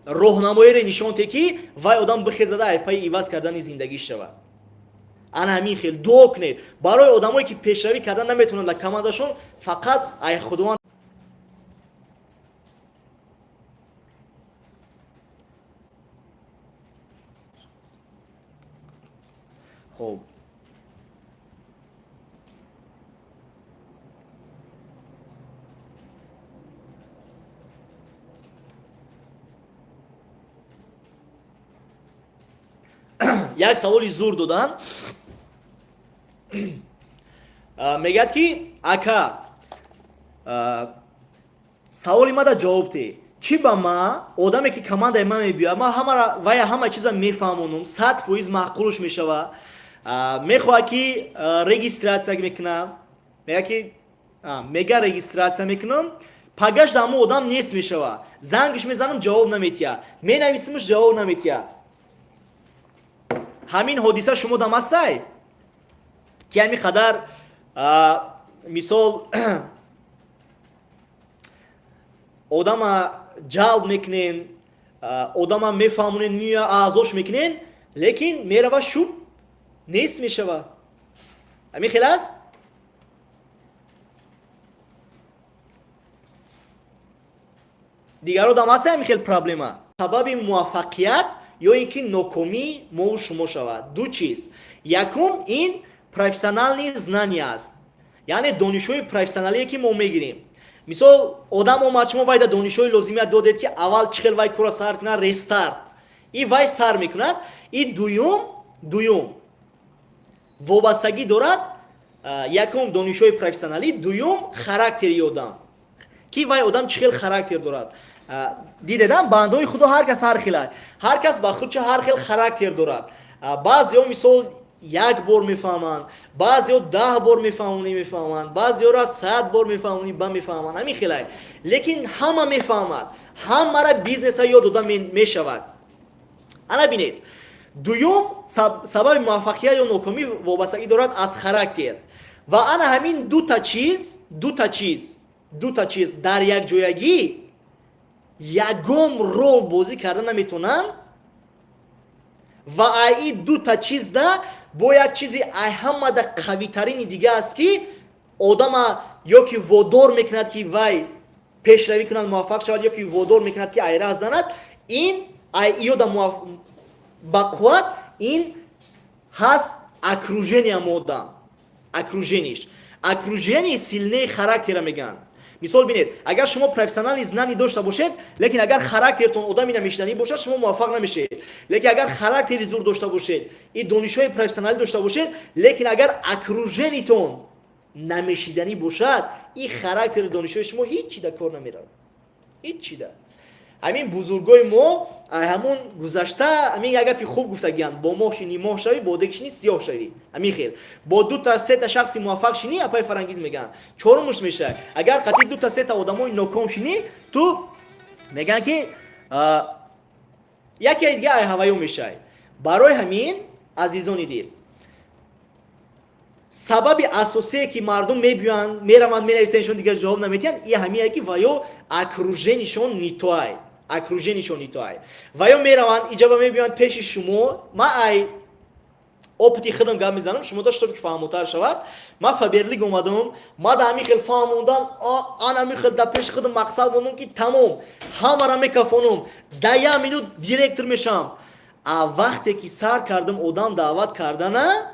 роҳнамоире нишон те, ки вай одам бихезада, айпаи иваз кардани зиндагӣ шавад. Ана ҳамин хел дуо кунед барои одамое ки пешравӣ кардан наметавонанд дар командашон. Фақат ай Худованд. Хоб, як саволи зур додан. Мегӯяд, ки ака, саволи мада ҷавоб те: чӣ ба ма одаме ки командаи ман мебиёяд, ман ҳамара вая ҳама чиза мефаҳмонам, 100% маъқулш мешава, мехоҳад ки регистрация мекунам, мега ки мега регистрация мекунам, пагаш ҳамо одам нест мешава. Зангш мезанам, ҷавоб наметиҳад, менависимш, ҷавоб наметиҳад. Ҳамин ҳодиса шумо дам ҳастай, ки ҳамин қадар, мисол, одама ҷалб мекунен, одама мефаҳмонен, меоя, аъзош мекунен, лекин мерава, шуб нест мешава? Ҳамин хел аст? Дигаро дам ҳаста ҳамин хел проблема? Сабаби муваффақият ё ин ки нокомии мову шумо шавад ду чиз. Якум, ин профессиональные знания аст, яъне донишҳои профессионалие, ки мо мегирем. Мисол, одам омад, шумо вай да донишҳои лозимият додед, ки аввал чӣ хел вай кора сар кунад, рестарт, и вай сар мекунад. И дуюм вобастагӣ дорад: якум, донишҳои профессионалӣ, дуюм, характери одам, ки вай одам чӣ хел характер дорад. Дидедам, бандаҳои Худо, ҳар кас ҳар хела, ҳар кас ба худча ҳар хел характер дорад. Баъзеҳо, мисол, як бор мефаҳманд, баъзеҳо 10 бор мефаҳмонӣ, мефаҳманд, баъзеҳоро 100 бор мефаҳмонӣ, ба мефаҳманд. Ҳамин хелай, лекин ҳама мефаҳмад, ҳамара бизнеса ёд дода мешавад. Ана бинед, дуюм сабаби муваффақият ё нокомӣ вобастагӣ дорад аз характер. Ва ана ҳамин дута чиз дар якҷоягӣ ягон рол бозӣ карда наметавонанд. Ва аи дута чизда бо як чизи ай ҳамада қавитарини дига аст, ки одама ё ки водор мекунад, ки вай пешравӣ кунад, муваффақ шавад, ё ки водор мекунад, ки ай раҳ занад. Ин ай иёда ба қувват ин ҳаст окружение одам, окружение ш, окружение сильнее характера мегӯянд. Мисол, бинед, агар шумо профессиональный знание дошта бошед, лекин агар характертон одами намешиданӣ бошад, шумо муваффақ намешавед. Лекин агар характери зур дошта бошед и донишҳои профессионалӣ дошта бошед, лекин агар окружение тон намешиданӣ бошад, и характери донишҳои шумо ҳеҷ чида кор намеравад, ҳеҷ чида. Ҳамин бузургои мо ҳамон гузашта ҳамин як гапи хуб гуфтагиянд: бо моҳ шинӣ, моҳ шавӣ, бо дег шинӣ, сиёҳ шавӣ. Ҳамин хел бо дута сета шахси муваффақ шинӣ, апаи Фарангиз, мегӯянд, чорумуш мешавад. Агар қатъи дута сета одамои ноком шинӣ, ту мегӯянд, ки яке дига ай ҳаваё мешавӣ. Барои ҳамин, азизони дил, сабаби асосие, ки мардум мебиёянд, мераванд, менависаншон, дигар ҷавоб наметиҳанд, и ҳамие, ки ва ё окружение шон не то ай, окружение шон не то ай. Ва ё мераванд, иҷоба мебиёянд пеши шумо. Ман ай опыт и худам гап мезанам шумо дошто, ки фаҳмотар шавад. Ман Фаберлик омадам, ма да ҳамин хел фаҳмондан, ан ҳамин хел дар пеши худам мақсад мондам, ки тамом, ҳамара мекафонам, да як минут директор мешавам. А вақте ки сар кардам одам даъват кардана,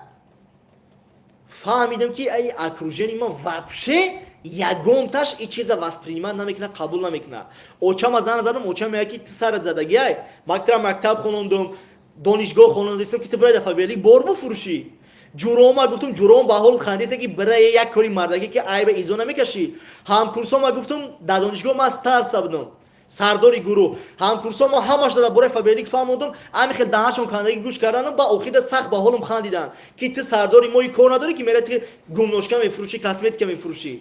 фаҳмидам, ки ай окружение ман вообще ягонташ и чиза воспринимать намекунад, қабул намекунад. Очама занг задам, очам меяд, ки ту сарат задагиай, мактаб мактаб хонондум, донишгоҳ хонондистам, ки ту бирай дафа бор буфурӯшӣ. Ҷурома гуфтум, ҷуром ба ҳол хандиста, ки бирае як кори мардагӣ, ки айба изо намекашӣ. Ҳамкурсома гуфтум, дар донишгоҳ ман староста будам. Сардори гурӯҳ, ҳамкурсо мо ҳамаш дар бораи Фаберлик фаҳмондум, ами хел даҳаншон кандагӣ гӯш карданам, ба охида сахт ба ҳолум хандиданд, ки ту сардори мои кор надорӣ, ки мера ту гумношка мефурӯшӣ, косметика мефурӯшӣ.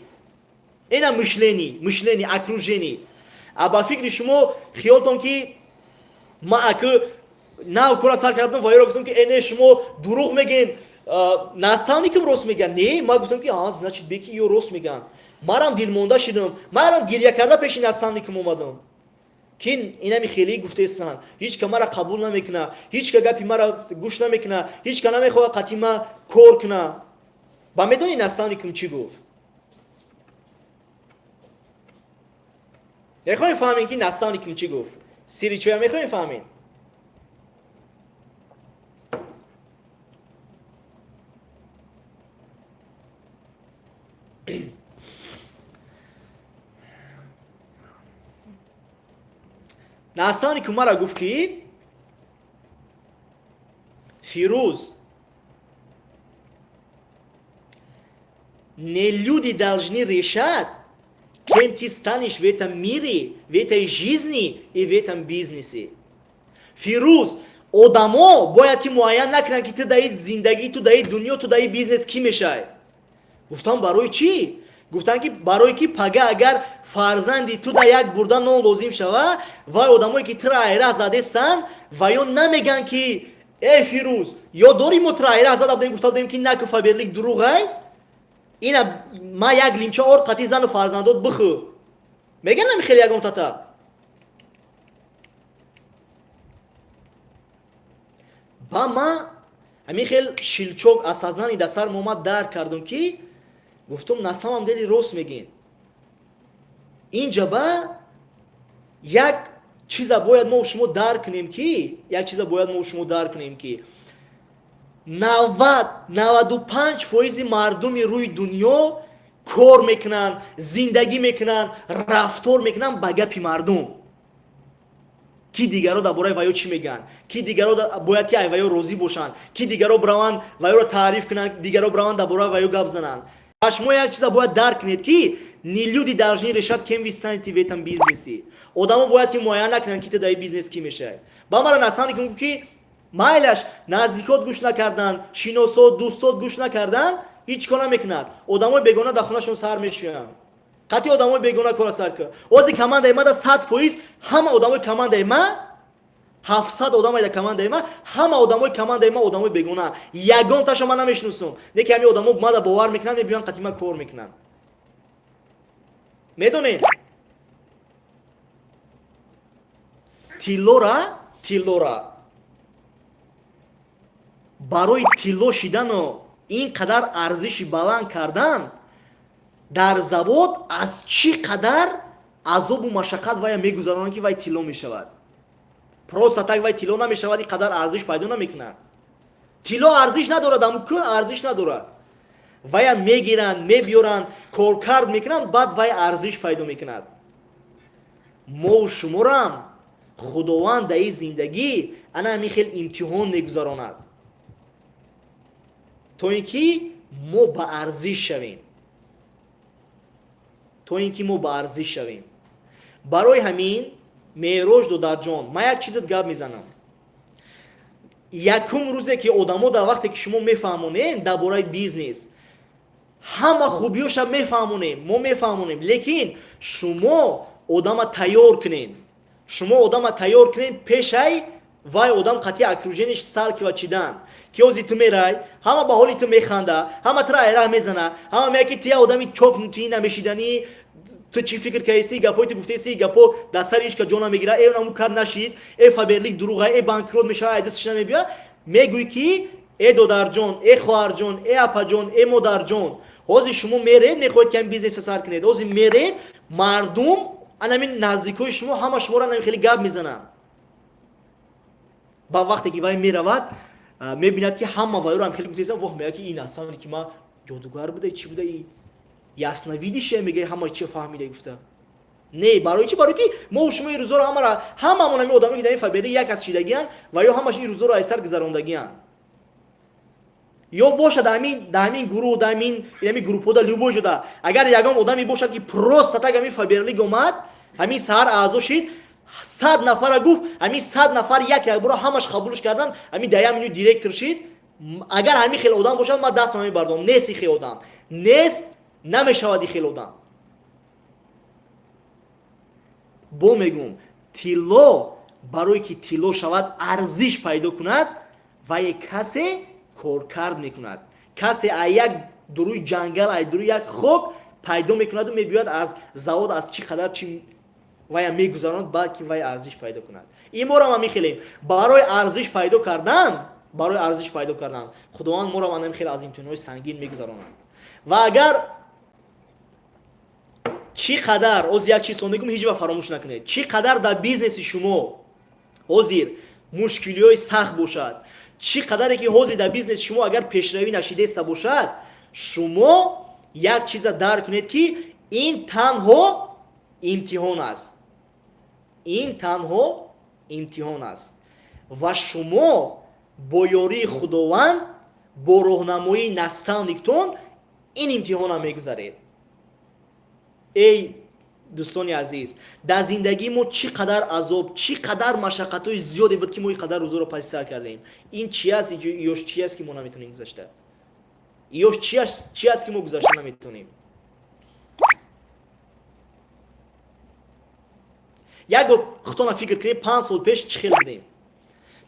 Ина мышление, окружение. А ба фикри шумо, хиёлтон ки ма аку нав кора сар кардам ва ёро гуфтам, ки э не, шумо дурӯғ мегӯен, наставникам рост мегӯяд. Не, ма гуфтам, ки а, значит, беки ё рост мегӯянд. Марам дилмонда шидам, марам гиря карда пеши наставникам омадам, ки инами хеле гуфтестанд, ҳеч ка мара қабул намекуна, ҳеч ка гапи мара гӯш намекуна, ҳеч ка намехоҳад қатъи ма кор куна. Ба медонӣ, наставникам чӣ гуфт? Мехоҳем фаҳмем, ки наставникам чӣ гуфт? Сири чоя мехоҳем фаҳмем? Наставникам мара гуфт, ки Фирӯз, не люди должны решать, кем ты станешь в этом мире, в этой жизни и в этом бизнесе. Фирӯз, одамо бояд ки муайян накунанд, ки ту даи зиндагӣ, ту даи дунё, ту даи бизнес кӣ мешавӣ. Гуфтам, барои чӣ? Гуфтанд, ки барое ки пага агар фарзанди ту да як бурда нон лозим шава, вай одамое ки тура айра задестанд, ва ё намегӯянд, ки э Фирӯз, ё дори мо тура айра зада будем, гуфта будем, ки наку, Фаберлик дурӯғай, ина ма як лимча орд қатъи зану фарзандот бихӯ. Мегӯян нами хеле ягон тата? Ба ма ҳамин хел щелчок осознание дар сарм омад, дарк кардам, ки гуфтум, на самом деле рост мегӯен. Инҷа ба як чиза бояд мо шумо дарк кунем, ки як чиза бояд мо шумо дарк кунем, ки 90, 95 фоизи мардуми рӯи дунё кор мекунанд, зиндагӣ мекунанд, рафтор мекунанд ба гапи мардум, ки дигаро дар бораи ваё чӣ мегӯянд, ки дигаро бояд ки ай ваё розӣ бошанд, ки дигаро бираванд ваёро таъриф кунанд, дигаро бираванд дар бораи ваё гап зананд. Ва шумо як чиза бояд дарк кунед, ки не люди должны решать, кем вы станете в этом бизнесе. Одамо бояд ки муайян накунанд, ки ту дар бизнес кӣ мешавӣ. Ба мара наставник гуфт, ки майлаш, наздикот гӯш накардан, шиносот, дӯстот гӯш накардан, ҳеҷ кор намекунад. Одамои бегона дар хонашон сар мешӯянд. Қатъи одамои бегона кора сар кун. Ози командаи ма да 100% ҳама одамои командаи ма, 700 одамай дар командаи ма, ҳама одамои командаи ма одамои бегона, ягонташа ман намешиносам. Не ки ҳамин одамо мада бовар мекунанд, мебиёнд, қатъи ман кор мекунанд. Медонед, тиллора барои тилло шидану ин қадар арзиши баланд кардан дар завод аз чӣ қадар азобу машаққат вая мегузаронанд, ки вай тилло мешавад. Просто так вай тилло намешавад, ин қадар арзиш пайдо намекунад. Тилло арзиш надорад, амку арзиш надорад. Вая мегиранд, мебиёранд, коркард мекунанд, баъд вай арзиш пайдо мекунад. Мову шуморам Худованд дар ин зиндагӣ ана ҳамин хел имтиҳон мегузаронад, то ин ки мо ба арзиш шавем, то ин ки мо ба арзиш шавем. Барои ҳамин, Меъроҷ додарҷон, ман як чизат гап мезанам. Якум рӯзе ки одамо дар вақте ки шумо мефаҳмонем дар бораи бизнес, ҳама хубиёша мефаҳмонем, мо мефаҳмонем, лекин шумо одама тайёр кунед, шумо одама тайёр кунед пешай вай одам қатъи окружениеш сталкивать шидан, ки ози ту мерай, ҳама ба ҳоли ту механда, ҳама тура айраҳ мезана, ҳама меяд, ки ту як одами чокнутӣ, намешиданӣ, ту чӣ фикр кардеси, гапҳои ту гуфтеси, гапҳо дар сари ҳеч ка ҷо намегира, э наму кар нашид, э Фаберлик дурӯға, э банкрот мешава, ай дасташ намебиёд. Мегӯй, ки э додарҷон, э хоҳарҷон, э апаҷон, э модарҷон, ҳозир шумо меред, мехоҳед ки ҳамин бизнеса сар кунед, ҳозир меред, мардум, анамин наздикои шумо ҳама шуморо анами хеле гап мезананд. Ба вақте ки вай меравад, мебинад, ки ҳама вайро ҳам хеле гуфтесан, воҳ, меяд, ки ин асан ки ма ҷодугар буда, чӣ буда, ясновидящая, мега, ҳама чи фаҳмида гуфта. Не, барои чӣ? Барои ки мо шумо ин рӯзоро ҳамара, ҳамамон ҳамин одаме, ки дар ин Фаберлик як кас шидагиянд, ва ё ҳамаш ин рӯзоро аз сар гузарондагиянд, ё бошад дар ҳамин гурӯҳ, дар ҳамин группҳо, дар любой ҷода агар ягон одаме бошад, ки просто так ҳамин Фаберлик омад. Ҳамин саҳар аъзо шид, 100 нафара гуфт, ҳамин 100 нафар як як бора ҳамаш қабулш кардан, ҳамин дар як минут директор шид. Агар ҳамин хел одам бошад, ман дастма мебардорам. Нест и хел одам, нест, намешавад и хел одам. Бо мегӯм, тилло барое ки тилло шавад, арзиш пайдо кунад, вае касе коркард мекунад, касе аз як дуруи ҷангал, аз дуруи як хок пайдо мекунаду мебиёяд, аз завод, аз чӣ қадар чи вая мегузаронад, баъд ки вай арзиш пайдо кунад. Ин морам ҳам мехелем барои арзиш пайдо кардан, барои арзиш пайдо кардан Худованд морам анам хеле аз имтиҳонҳои сангин мегузаронад. Ва агар чӣ қадар, ҳозир як чизро мегӯм, ҳеҷ вақт фаромӯш накунед, чӣ қадар дар бизнеси шумо ҳозир мушкилиҳои сахт бошад, чӣ қадаре ки ҳозир дар бизнеси шумо агар пешравӣ нашидаиста бошад, шумо як чиза дарк кунед, ки ин танҳо имтиҳон аст, ин танҳо имтиҳон аст ва шумо бо ёрии Худованд, бо роҳнамоии наставниктон ин имтиҳона мегузаред. Эй дӯстони азиз, дар зиндагии мо чӣ қадар азоб, чӣ қадар машаққатҳои зиёде буд, ки мо ин қадар рӯзоро паси сар кардем. Ин чи аст ёш, чи аст, ки мо наметонем гузашта? Ёш чи аст, ки мо гузашта наметонем? Як бор худтона фикр кунем, 5 сол пеш чӣ хел будем,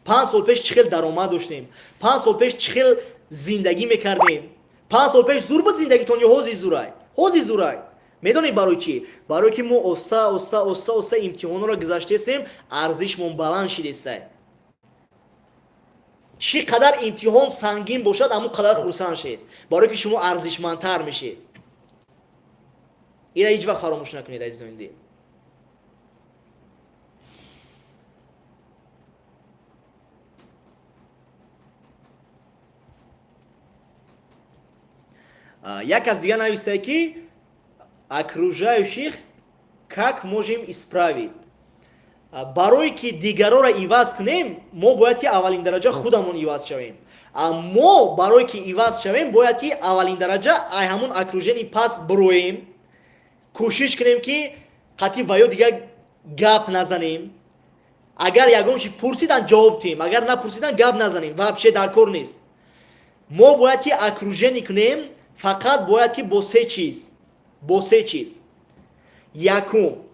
5 сол пеш чӣ хел даромад доштем, 5 сол пеш чӣ хел зиндагӣ мекардем. 5 сол пеш зур буд зиндагитон ё ҳозир зурай? Ҳозир зурай. Медонед барои чӣ? Барое ки мо оста оста, оста оста имтиҳонҳоро гузаштаестем, арзишмон баланд шидестай. Чӣ қадар имтиҳон сангин бошад, ҳамон қадар хурсанд шед, барое ки шумо арзишмандтар мешед. Ира ҳеҷ вақт фаромӯш накунед, азизони дил. Як аз дигар нависае, ки окружающих как можем исправить? Барое ки дигарора иваз кунем, мо бояд ки аввалин дараҷа худамон иваз шавем. Мо барое ки иваз шавем, бояд ки аввалин дараҷа ай ҳамон окружение пас бироем, кӯшиш кунем, ки қатъи ва ё дигар гап назанем. Агар ягон чи пурсидан, ҷавоб диҳем, агар напурсидан, гап назанем, вообще дар кор нест. Мо бояд ки окружение кунем фақат бояд ки бо се чиз, бо се чиз. Якум,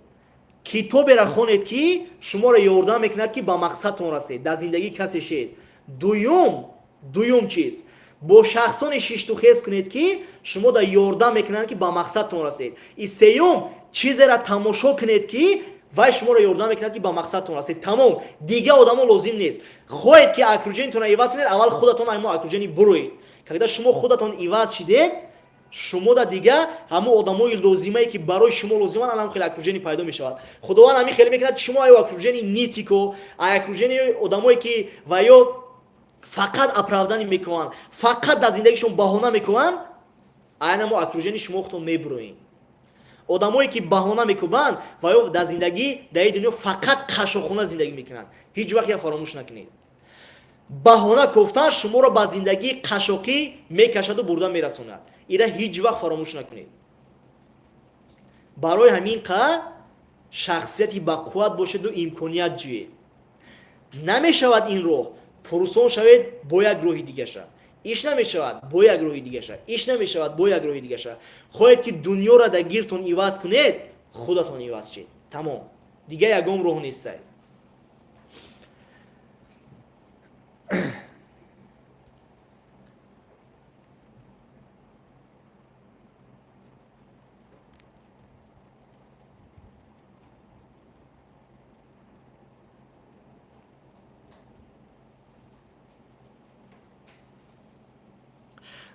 китоберо хонед, ки шуморо ёрдам мекунад, ки ба мақсадтон расед, дар зиндагӣ касе шед. Дуюм чиз, бо шахсоне шиштухез кунед, ки шумо да ёрдам мекунанд, ки ба мақсадтон расед. И сеюм, чизеро тамошо кунед, ки вай шуморо ёрдам мекунад, ки ба мақсадтон расед. Тамом, дигар одамо лозим нест. Хоҳед ки окружениятонро иваз кунед, аввал худатон ҳамо окружение буроед. Когда шумо худатон иваз шидед, шумо да дигар ҳамон одамои лозимае, ки барои шумо лозиманд, анам хеле окружение пайдо мешавад. Худованд ҳамин хеле мекунад, ки шумо аю окружение нытико, ай окружение одамое, ки ва ё фақат оправдание мекунанд, фақат дар зиндагишон баҳона мекунанд, айнамо окружение шумо худтон мебуроед. Одамое, ки баҳона мекубанд, ва ё дар зиндагӣ, дар ин дунё фақат қашшоқхона зиндагӣ мекунанд. Ҳеҷ вақт я фаромӯш накунед, баҳона кофтан шуморо ба зиндагии қашшоқӣ мекашаду бурда мерасонад. Ира ҳеҷ вақт фаромӯш накунед. Барои ҳамин қа шахсияти бақувват бошеду имконият ҷӯед. Намешавад ин роҳ, пурсон шавед, бо як роҳи дигаша. Иш намешавад, бо як роҳи дигаша. Иш намешавад, бо як роҳи дигаша. Хоҳед, ки дунёро дар гиртон иваз кунед, худатон иваз шед. Тамом, дигар ягон роҳ нестай.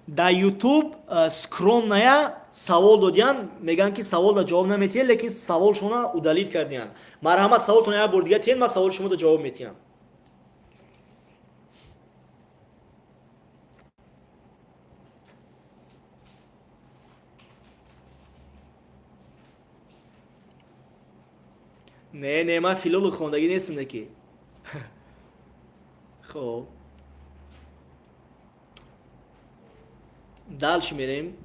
Дар Ютуб скромная савол додиян, мегӯянд, ки савол да ҷавоб наметиҳед, лекин саволшона удалить кардиян. Марҳамат, саволтон як бор дига тиҳед, ман саволи шумо да ҷавоб метиҳам. Не, не, ман филолог хондагӣ нестам ки. Хоб, дальше мерем.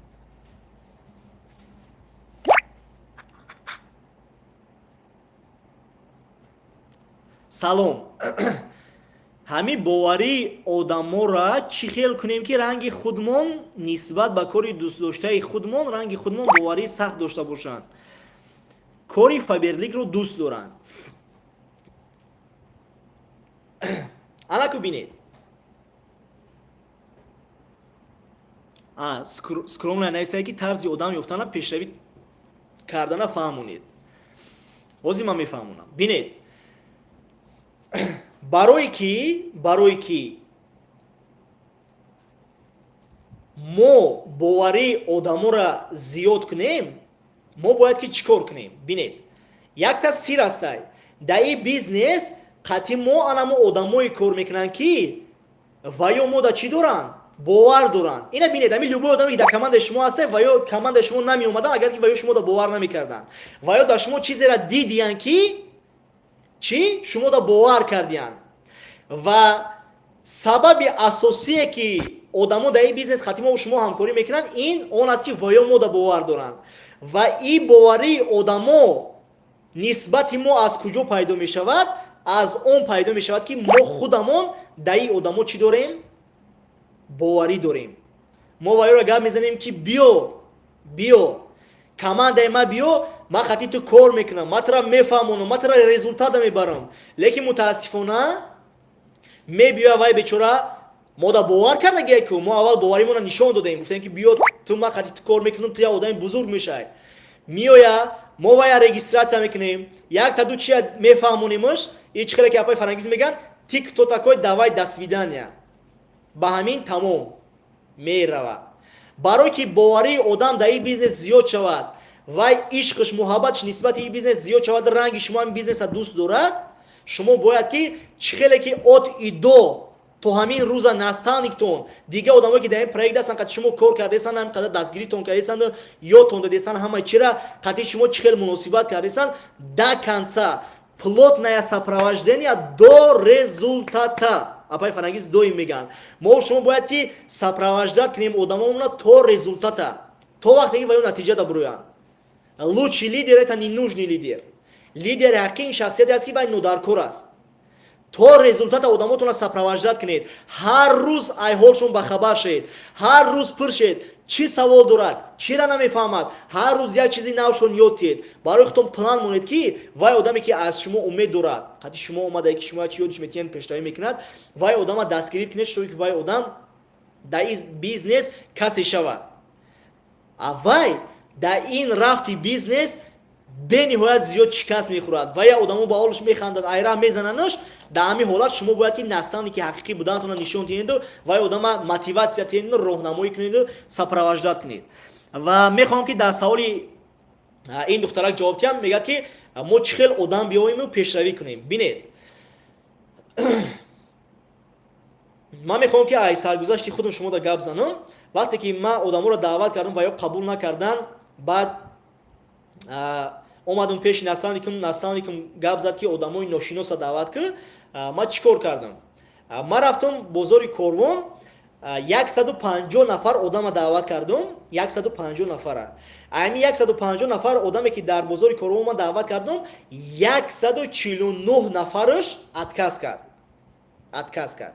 Салом, ҳамин боварии одаморо чӣ хел кунем, ки ранги худмон нисбат ба кори дӯстдоштаи худмон, ранги худмон боварии сахт дошта бошанд, кори Фаберликро дӯст доранд? Анаку бинед, скромно нависае, ки тарзи одам ёфтана, пешравӣ кардана фаҳмонед. Ҳозир ман мефаҳмонам. Бинед, барое ки мо боварии одаморо зиёд кунем, мо бояд ки чӣ кор кунем? Бинед, якта сир ҳастай дар ин бизнес. Қатъи мо анамо одамое кор мекунанд, ки ва ё мода чӣ доранд? Бовар доранд. Ина бинед, ами любой одаме, ки дар командаи шумо ҳастай, ва ё командаи шумо намеомадан, агар ки ва ё шумода бовар намекарданд, ва ё дар шумо чизеро дидиянд, ки чӣ шумода бовар кардиянд. Ва сабаби асосие, ки одамо дар ин бизнес хати мо шумо ҳамкорӣ мекунанд, ин он аст, ки ва ё мода бовар доранд. Ва ин боварии одамо нисбати мо аз куҷо пайдо мешавад? Аз он пайдо мешавад, ки мо худамон дар ин одамо чӣ дорем? Боварӣ дорем. Мо ва ёро гап мезанем, ки биё, биё командаи ма, биё, ман хати ту кор мекунам, ман тура мефаҳмонам, ман тура результата мебарам. Лекин мутаассифона мебиёя, вай бечора мода бовар кардагия, ку мо аввал боваримонро нишон додем, гуфтем, ки биё ту, ман хати ту кор мекунам, ту як одами бузург мешавӣ. Меоя, мо вая регистрация мекунем, якта ду чия мефаҳмонимш, и чӣ хеле ки апаи Фарангиз мегӯянд: «Ты кто такой? Давай, до свидания». Ба ҳамин тамом, мерава. Барое ки боварии одам дар ин бизнес зиёд шавад, вай ишқш, муҳаббатш нисбати ин бизнес зиёд шавад, ранги шумо ҳамин бизнеса дӯст дорад, шумо бояд ки чӣ хеле ки от и до то ҳамин рӯза наставниктон, дигар одамое, ки дар ин проект ҳастанд, қати шумо кор кардесанд, ҳамин қадар дастгиритон кардесанд, ёдтон додесанд ҳамаи чира, қати шумо чӣ хел муносибат кардесанд, до конца плотное сопровождение до результата. Апаи Фарангиз доим мегӯянд: мо шумо бояд ки сопровождать кунем одамомона то результата, то вақте ки ба ё натиҷа дабурӯянд. Лучший лидер — это ненужный лидер. Лидери ҳақиқӣ ин шахсияте аст, ки вай нодаркор аст. То результата одамотонро сопровождать кунед, ҳар рӯз айҳолшон бахабар шед, ҳар рӯз пуршед, чӣ савол дорад, чира намефаҳмад, ҳар рӯз як чизи навшон ёд диҳед. Барои худтон план монед, ки вай одаме, ки аз шумо умед дорад, қати шумо омада, ки шумо чи ёдиш метиҳен, пешравӣ мекунад, вай одама дастгирӣ кунед, шуто ки вай одам дар бизнес касе шавад. А вай дар ин рафти бизнес бениҳоят зиёд шикаст мехӯрад ва як одамо ба ҳолаш механдад, айра мезананаш. Дар ҳамин ҳолат шумо бояд ки наставники ҳақиқӣ буданатонро нишон диҳеду вай одама мотиватсия диҳеду, роҳнамоӣ кунеду, сопровождать кунед. Ва мехоҳам, ки дар саволи ин духтарак ҷавоб диҳам. Мегӯяд, ки мо чӣ хел одам биёвему пешравӣ кунем? Бинед, ман мехоҳам, ки ай саргузашти худам шумода гап занам. Вақте ки ман одаморо даъват кардам ва ё қабул накардан, баъд омадам пеши наставникам. Наставникам гап зад, ки одамои ношиноса даъват ки. Ман чӣ кор кардам? Ман рафтам бозори Корвон, 150 нафар одама даъват кардум, 150 нафара. Ами 150 нафар одаме, ки дар бозори Корвон ман даъват кардум, 149 нафараш отказ кард, отказ кард,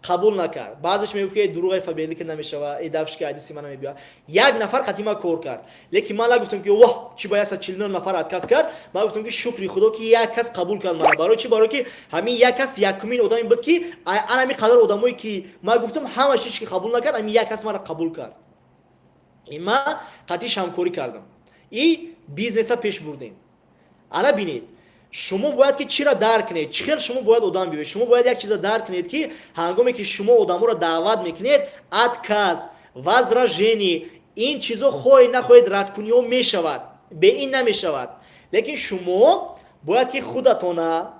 қабул накард. Баъзеш мегӯфт, ки дурӯғи Фаберлика намешава, э давшки айдиси мана мебиёяд. Як нафар қатъи ман кор кард, лекин ман нагуфтам, ки воҳ, чи ба 149 нафар отказ кард. Ман гуфтам, ки шукри Худо, ки як кас қабул кард мана. Барои чи? Барое ки ҳамин як кас якумин одаме буд, ки ан ҳамин қадар одамое, ки ман гуфтам, ҳамаш ҳеч ки қабул накард, ҳамин як кас мара қабул кард. Ман қатъиш ҳамкорӣ кардам и бизнеса пеш бурдем. Ана бинед, шумо бояд ки чиро дарк кунед? Чӣ хел шумо бояд одам биёед? Шумо бояд як чиза дарк кунед, ки ҳангоме ки шумо одаморо даъват мекунед, отказ, возражение, ин чизо хоҳед нахоҳед радкуниҳо мешавад, бе ин намешавад. Лекин шумо бояд ки худатона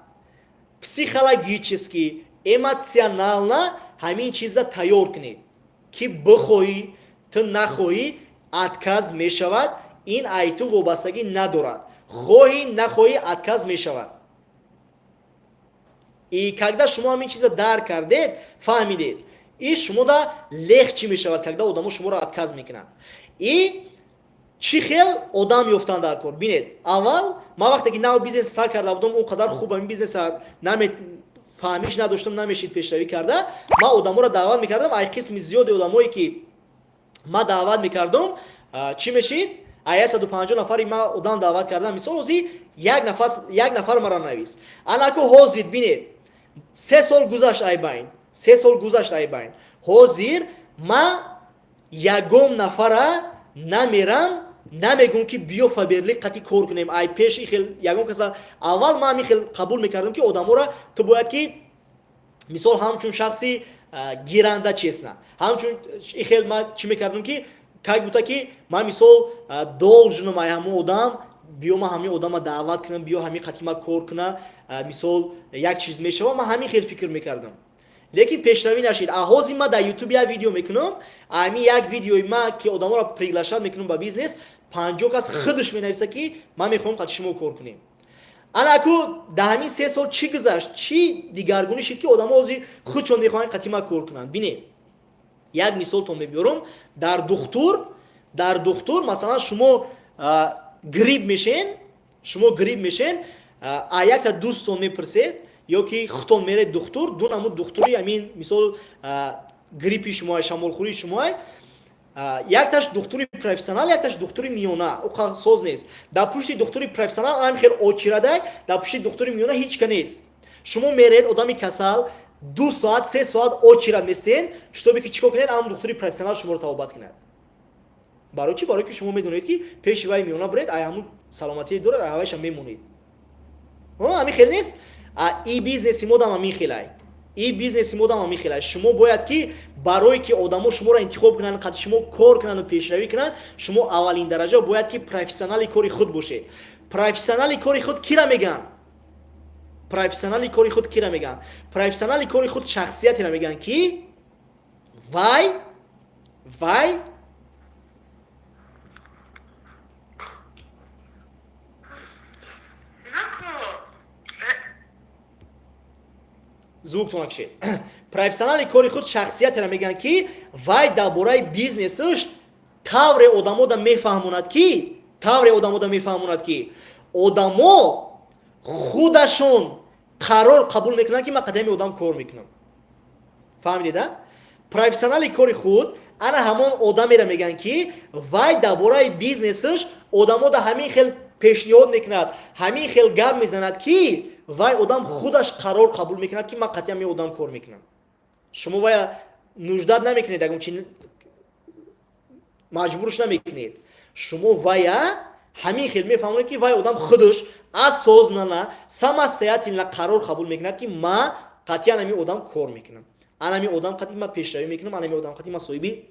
психологически, эмоционально ҳамин чиза тайёр кунед, ки бихоҳӣ ту нахоҳӣ, отказ мешавад. Ин ай ту вобастагӣ надорад, хоҳӣ нахоҳӣ, отказ мешавад. И когда шумо ҳамин чиза дарк кардед, фаҳмидед, и шумода легче мешавад, когда одамо шуморо отказ мекунанд. И чӣ хел одам ёфтан дар кор? Бинед, аввал Ман вақте ки нав бизнес сар карда будам, он қадар хуб ҳамин бизнеса наме фаҳмиш надоштам, намешид пешравӣ карда. Ман одаморо даъват мекардам. Ай қисми зиёди одамое, ки ман даъват мекардам, чӣ мешид? Ай 150 нафари ман одам даъват кардам, мисол, ҳозир як нафас, як нафар мара навис. Анаку ҳозир бинед, 3 сол гузашт ай байн, 3 сол гузашт ай байн. Ҳозир ман ягон нафара намерам, намегӯм, ки биё, Фаберлик қати кор кунем. Ай пеш хел ягон каса аввал ман ҳамин хел қабул мекардам, ки одаморо ту бояд ки, мисол, ҳамчун шахси гиранда, честно, ҳамчун хел ман чӣ мекардам, ки как будто ки ман, мисол, должен ам ай ҳамон одам, биё, ман ҳамин одама даъват кунам, биё, ҳамин қати ма кор куна, мисол, як чиз мешава. Ман ҳамин хел фикр мекардам, лекин пешравӣ нашид. А ҳозир ман дар Ютуб як видео мекунам, ҳамин як видеои ма, ки одаморо приглашать мекунам ба бизнес, 50 кас худаш менависа, ки ман мехоҳам қати шумо кор кунем. Анаку дар ҳамин 3 сол чӣ гузашт, чӣ дигаргунӣ шид, ки одамо ҳозир худшон мехоҳанд қати ма кор кунанд? Бинед, як мисолтон мебиёрам. Дар духтур, масалан, шумо грипп мешен, шумо грипп мешен, а якта дӯстон мепурсед ё ки худтон меред духтур. Ду намуд духтури ҳамин, мисол, гриппи шумоай, шамолхӯрии шумоай. Якташ духтури профессионал, якташ духтури миёна, уқа соз нест. Дар пушти духтури профессионал ам хел очередь ай, дар пушти духтури миёна ҳеч ка нест. Шумо меред, одами касал, 2 соат, 3 соат очередь местен, чтобы ки чӣ кор кунед? Ам духтури профессионал шуморо табобат кунад. Барои чӣ? Барои ки шумо медонед, ки пеши вай миёна буред, ай ҳамун саломатие дорад, ай ҳавайша мемонед. Ҳамин хел нест? И бизнеси модам ҳамин хелай, и бизнеси модам ҳамин хелай. Шумо бояд ки барое ки одамо шуморо интихоб кунанд, қати шумо кор кунанду пешравӣ кунанд, шумо аввалин дараҷа бояд ки профессионали кори худ бошед. Профессионали кори худ кира мегӯянд? Профессионали кори худ кира мегӯянд? Профессионали кори худ шахсиятеро мегӯянд, ки вай Нако. Звук тона кишед. Профессионали кори худ шахсиятеро мегӯянд, ки вай дар бораи бизнесаш тавре одамода мефаҳмонад, ки тавре одамода мефаҳмонад, ки одамо худашон қарор қабул мекунанд, ки ман қати ҳами одам кор мекунам. Фаҳмидеда? Профессионали кори худ ана ҳамон одамеро мегӯянд, ки вай дар бораи бизнесаш одамода ҳамин хел пешниҳод мекунад, ҳамин хел гап мезанад, ки вай одам худаш қарор қабул мекунад, ки ман қати ҳами одам кор мекунам. Шумо вая нуждать намекунед, ягон чи маҷбурш намекунед. Шумо вая ҳамин хел мефаҳмонед, ки вай одам худаш осознанно, самостоятельно қарор қабул мекунад, ки ман қатъиян ҳамин одам кор мекунам, ан ҳамин одам қати ман пешравӣ мекунам, ан ҳамин одам қати ман соҳиби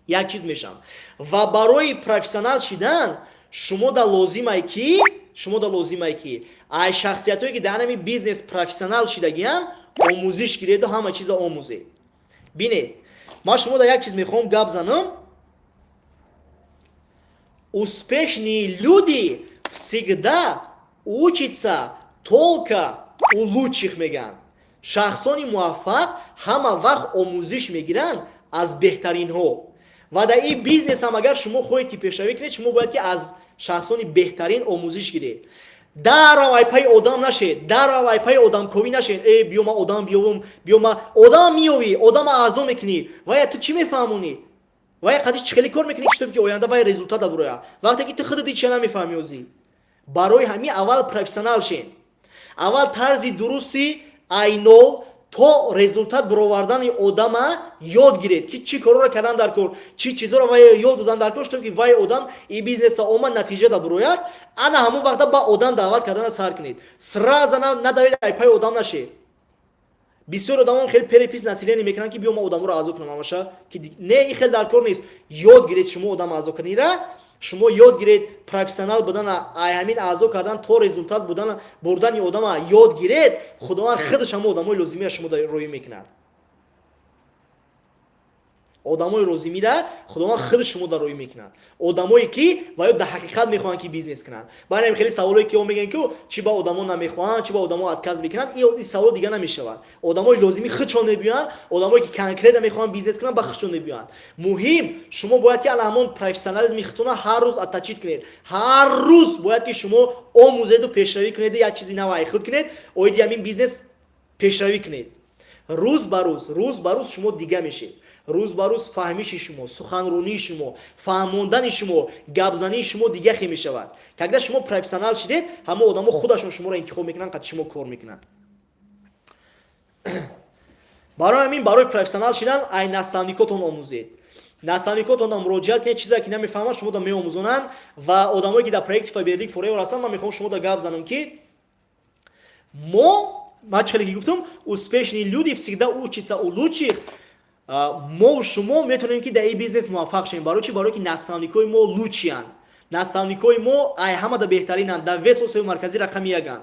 як чиз мешавам. Ва барои профессионал шидан шумо да лозимай, ки ай шахсиятҳое, ки дар ҳамин бизнес профессионал шидагиянд, омӯзиш гиреду ҳама чиза омӯзед. Бинед, ман шумо да як чиз мехоҳам гап занам. Успешные люди всегда учатся только у лучших, мегӯянд. Шахсони муваффақ ҳама вақт омӯзиш мегиранд аз беҳтаринҳо. Ва дар ин бизнес ҳам, агар шумо хоҳед, ки пешравӣ кунед, шумо бояд ки аз шахсони беҳтарин омӯзиш гиред. Дарав ай паи одам нашед, дарав ай паи одамковӣ нашед. Э, биё, ман одам биёвам, биё, ма одама меёвӣ, одама аъзо мекунӣ, вая ту чӣ мефаҳмонӣ? Вая қадиш чӣ хеле кор мекунӣ, ки оянда вай результат абуроя, вақте ки ту худат ҳича намефаҳмӣ озӣ? Барои ҳамин аввал профессионал шен, аввал тарзи дурусти айно то результат баровардани одама ёд гиред, ки чӣ корро кардан дар кор, чӣ чизоро вай ёд додан дар кор, ки вай одам и бизнеса омад, натиҷа да бурояд. Ана ҳамон вақта ба одам даъват кардана сар кунед. Сразу надавед, ай паи одам нашед. Бисёр одамон хеле перепись население мекунанд, ки биё, ман одаморо аъзо кунам ҳамаша, ки не, ин хел дар кор нест. Ёд гиред шумо одам аъзо кунира, шумо ёд гиред профессионал будана, ай ҳамин аъзо кардан то результат будана, бурдани одама ёд гиред. Худованд худаш ҳама одамои лозимия шумо рӯӣ мекунад. Одамои лозимира Худованд худи шумо дар рӯй мекунад, одамое ки ва ё дар ҳақиқат мехоҳанд, ки бизнес кунанд. Барои хеле саволое, ки мегӯянд, ки чӣ ба одамо намехоҳанд, чӣ ба одамо отказ мекунанд, ин савол дига намешавад. Одамои лозимӣ худшон мебиёянд, одамое ки конкретно мехоҳанд бизнес кунанд, ба худшон мебиёянд. Муҳим, шумо бояд ки ала ҳамон профессионализми худтона ҳар рӯз отточить кунед. Ҳар рӯз бояд ки шумо омӯзеду пешравӣ кунеду як чизи нав ай худ кунед, оиди ҳамин бизнес пешравӣ кунед. Рӯз ба рӯз, рӯз ба рӯз шумо дига мешед. Рӯз ба рӯз фаҳмиши шумо, суханронии шумо, фаҳмондани шумо, гапзании шумо дигахе мешавад. Когда шумо профессионал шидед, ҳама одамо худашон шуморо интихоб мекунанд, қати шумо кор мекунанд. Барои ҳамин, барои профессионал шидан ай наставникотон омӯзед, наставникотонда муроҷиат кунед. Чизе ки намефаҳманд, шумо да меомӯзонанд. Ва одамое ки дар проекти Фаберлик Форевер ҳастанд, ман мехоҳам шумо да гап занам, ки мо, ман чӣ хеле ки гуфтам, успешные люди всегда учатся у лучших. Мо шумо метавонем, ки дар ин бизнес муваффақ шавем. Барои чи? Барое ки наставникои мо лучший анд, наставникои мо ай ҳамада беҳтаринанд, дар весь Осиёи Марказӣ рақами яканд.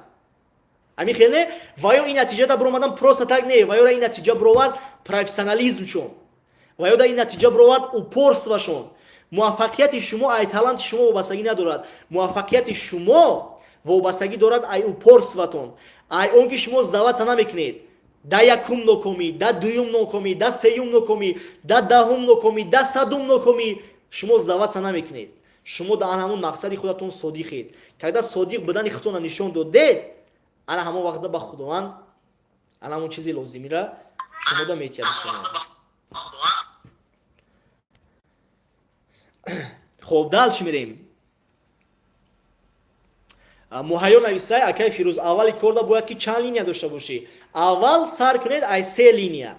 Ҳамин хел не? Ва ё ин натиҷа да биромадан просто так не, ва ёра ин натиҷа бировард профессионализмшон, ва ё да ин натиҷа бировард упорствашон. Муваффақияти шумо ай таланти шумо вобастагӣ надорад, муваффақияти шумо вобастагӣ дорад ай упорстватон, ай он ки шумо сдаваться намекунед. Да якум нокомӣ, да дуюм нокомӣ, да сеюм нокомӣ, да даҳум нокомӣ, да садум нокомӣ, шумо сдаваться намекунед. Шумо дар ҳамон мақсади худатон содиқед. Когда содиқ будани худтонро нишон додед, ана ҳамон вақта ба Худованд ана ҳамон чизи лозимира шумода метиҳад, дӯстони азиз. Хоб, дальше мерем. Муҳайё нависай: «Акай Фирӯз, аввали корда бояд ки чанд линия дошта бошӣ?» Аввал сар кунед ай се линия,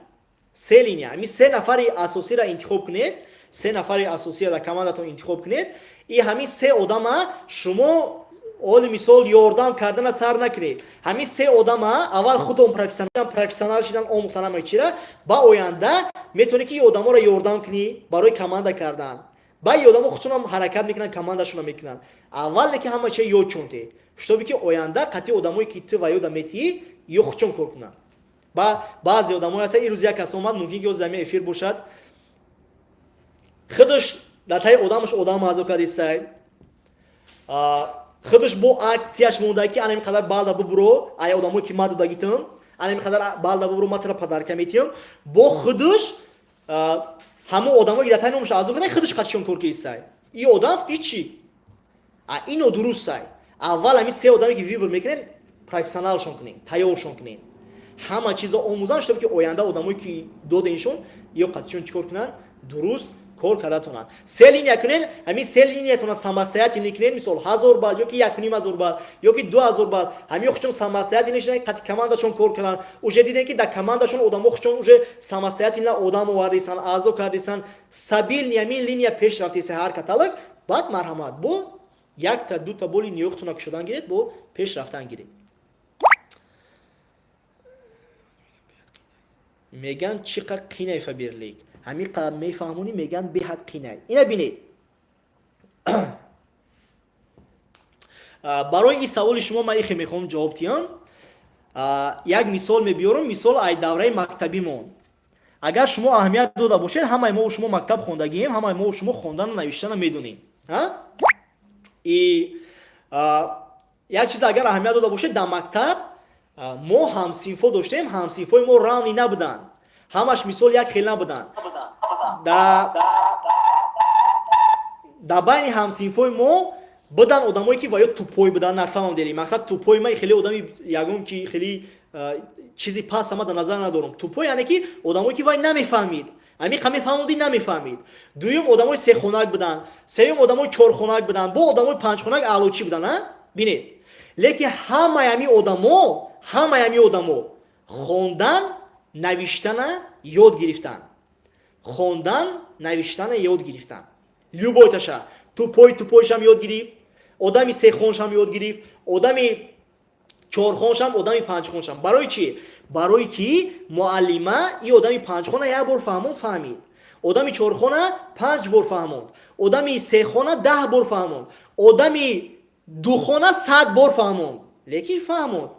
се линия. Ами се нафари асосиро интихоб кунед, се нафари асосиро дар командатон интихоб кунед. И ҳамин се одама шумо оли мисол ёрдам кардана сар накунед. Ҳамин се одама аввал худтон профессионал шидан омӯхтан ҳамаи чира. Ба оянда метавонӣ, ки одаморо ёрдам кунӣ барои команда кардан. Ба и одамо худшонам ҳаракат мекунанд, командашонро мекунанд. Аввал леки ҳама чия ёд чунте, чтобы ки оянда қатъи одамое ки ту ва ёда метиҳӣ, ё худшон кор кунанд. Ба баъзе одамое ҳастанд, ирӯз як кас омад, мумкин ки ё зами эфир бошад, худаш дар таи одамаш одам аъзо кардистай, худаш бо акцияш монда, ки ана ин қадар балда бубуро, ай одамое ки ма додагитам, ана ин қадар балда бубуро, ма тара подарка метиҳам. Бо худаш ҳамон одамое ки дар таи номаш аъзо карда, худаш қатишон кор кардистай. И одам ҳичи а ино дурустай. Аввал ҳамин се одаме ки выбор мекунем, профессионалшон кунем, тайёршон кунем, ҳама чизо омӯзан, чтобы ки оянда одамое ки доденшон, ё қатишон чӣ кор кунанд? Дуруст кор карда тонанд. Се линия кунед, ҳамин се линиятона самостоятельно кунед. Мисол, 1000 балл ё ки 1500 балл ё ки 2000 балл, ҳамин худшон самостоятельно шидан, қати командашон кор кунанд. Уже дидем, ки дар командашон одамо худшон уже самостоятельно одам овардисан, аъзо кардисан, стабильный ҳамин линия пеш рафтиса ҳар каталог. Баъд марҳамат, бо якта дута боли ниёхтона кушодан гиред, бо пеш рафтан гиред. Меган, чӣ қад қинай Фаберлик, ҳамин қадр мефаҳмонӣ, меган, беҳад қинай. Ина бинед, барои ин саволи шумо ман ихе мехоҳам ҷавоб диҳам. Як мисол мебиёрам, мисол ай давраи мактабимон. Агар шумо аҳамият дода бошед, ҳамаи мо шумо мактаб хондагием, ҳамаи мо шумо хондану навиштана медонем. И як чиз агар аҳамият дода бошед, дар мактаб мо ҳамсинфо доштем, ҳамсинфои мо равный набуданд, ҳамаш мисол як хел набуданд. Дар байни ҳамсинфои мо буданд одамое ки ва ё тупой буданд. На самом деле, мақсад, тупой ма хеле одами ягон ки хеле чизи пас ама дар назар надорам. Тупой яъне ки одамое ки вай намефаҳмид, амиқа мефаҳмонди, намефаҳмид. Дуюм, одамои сехонак буданд, сеюм, одамои чорхонак буданд, бо одамои панҷхонак аълочӣ буданд. Бинед, лекин ҳамаи ҳамин одамо, ҳамаи ҳамин одамо хондан навиштана ёд гирифтан, хондан навиштана ёд гирифтан. Любой таша, тупой тупойшам ёд гирифт, одами сехоншам ёд гирифт, одами чорхоншам, одами панҷхоншам. Барои чӣ? Барои ки муаллима и одами панҷхона як бор фаҳмонд, фаҳмид, одами чорхона панҷ бор фаҳмонд, одами сехона 10 бор фаҳмонд, одами духона 100 бор фаҳмонд, лекин фаҳмонд.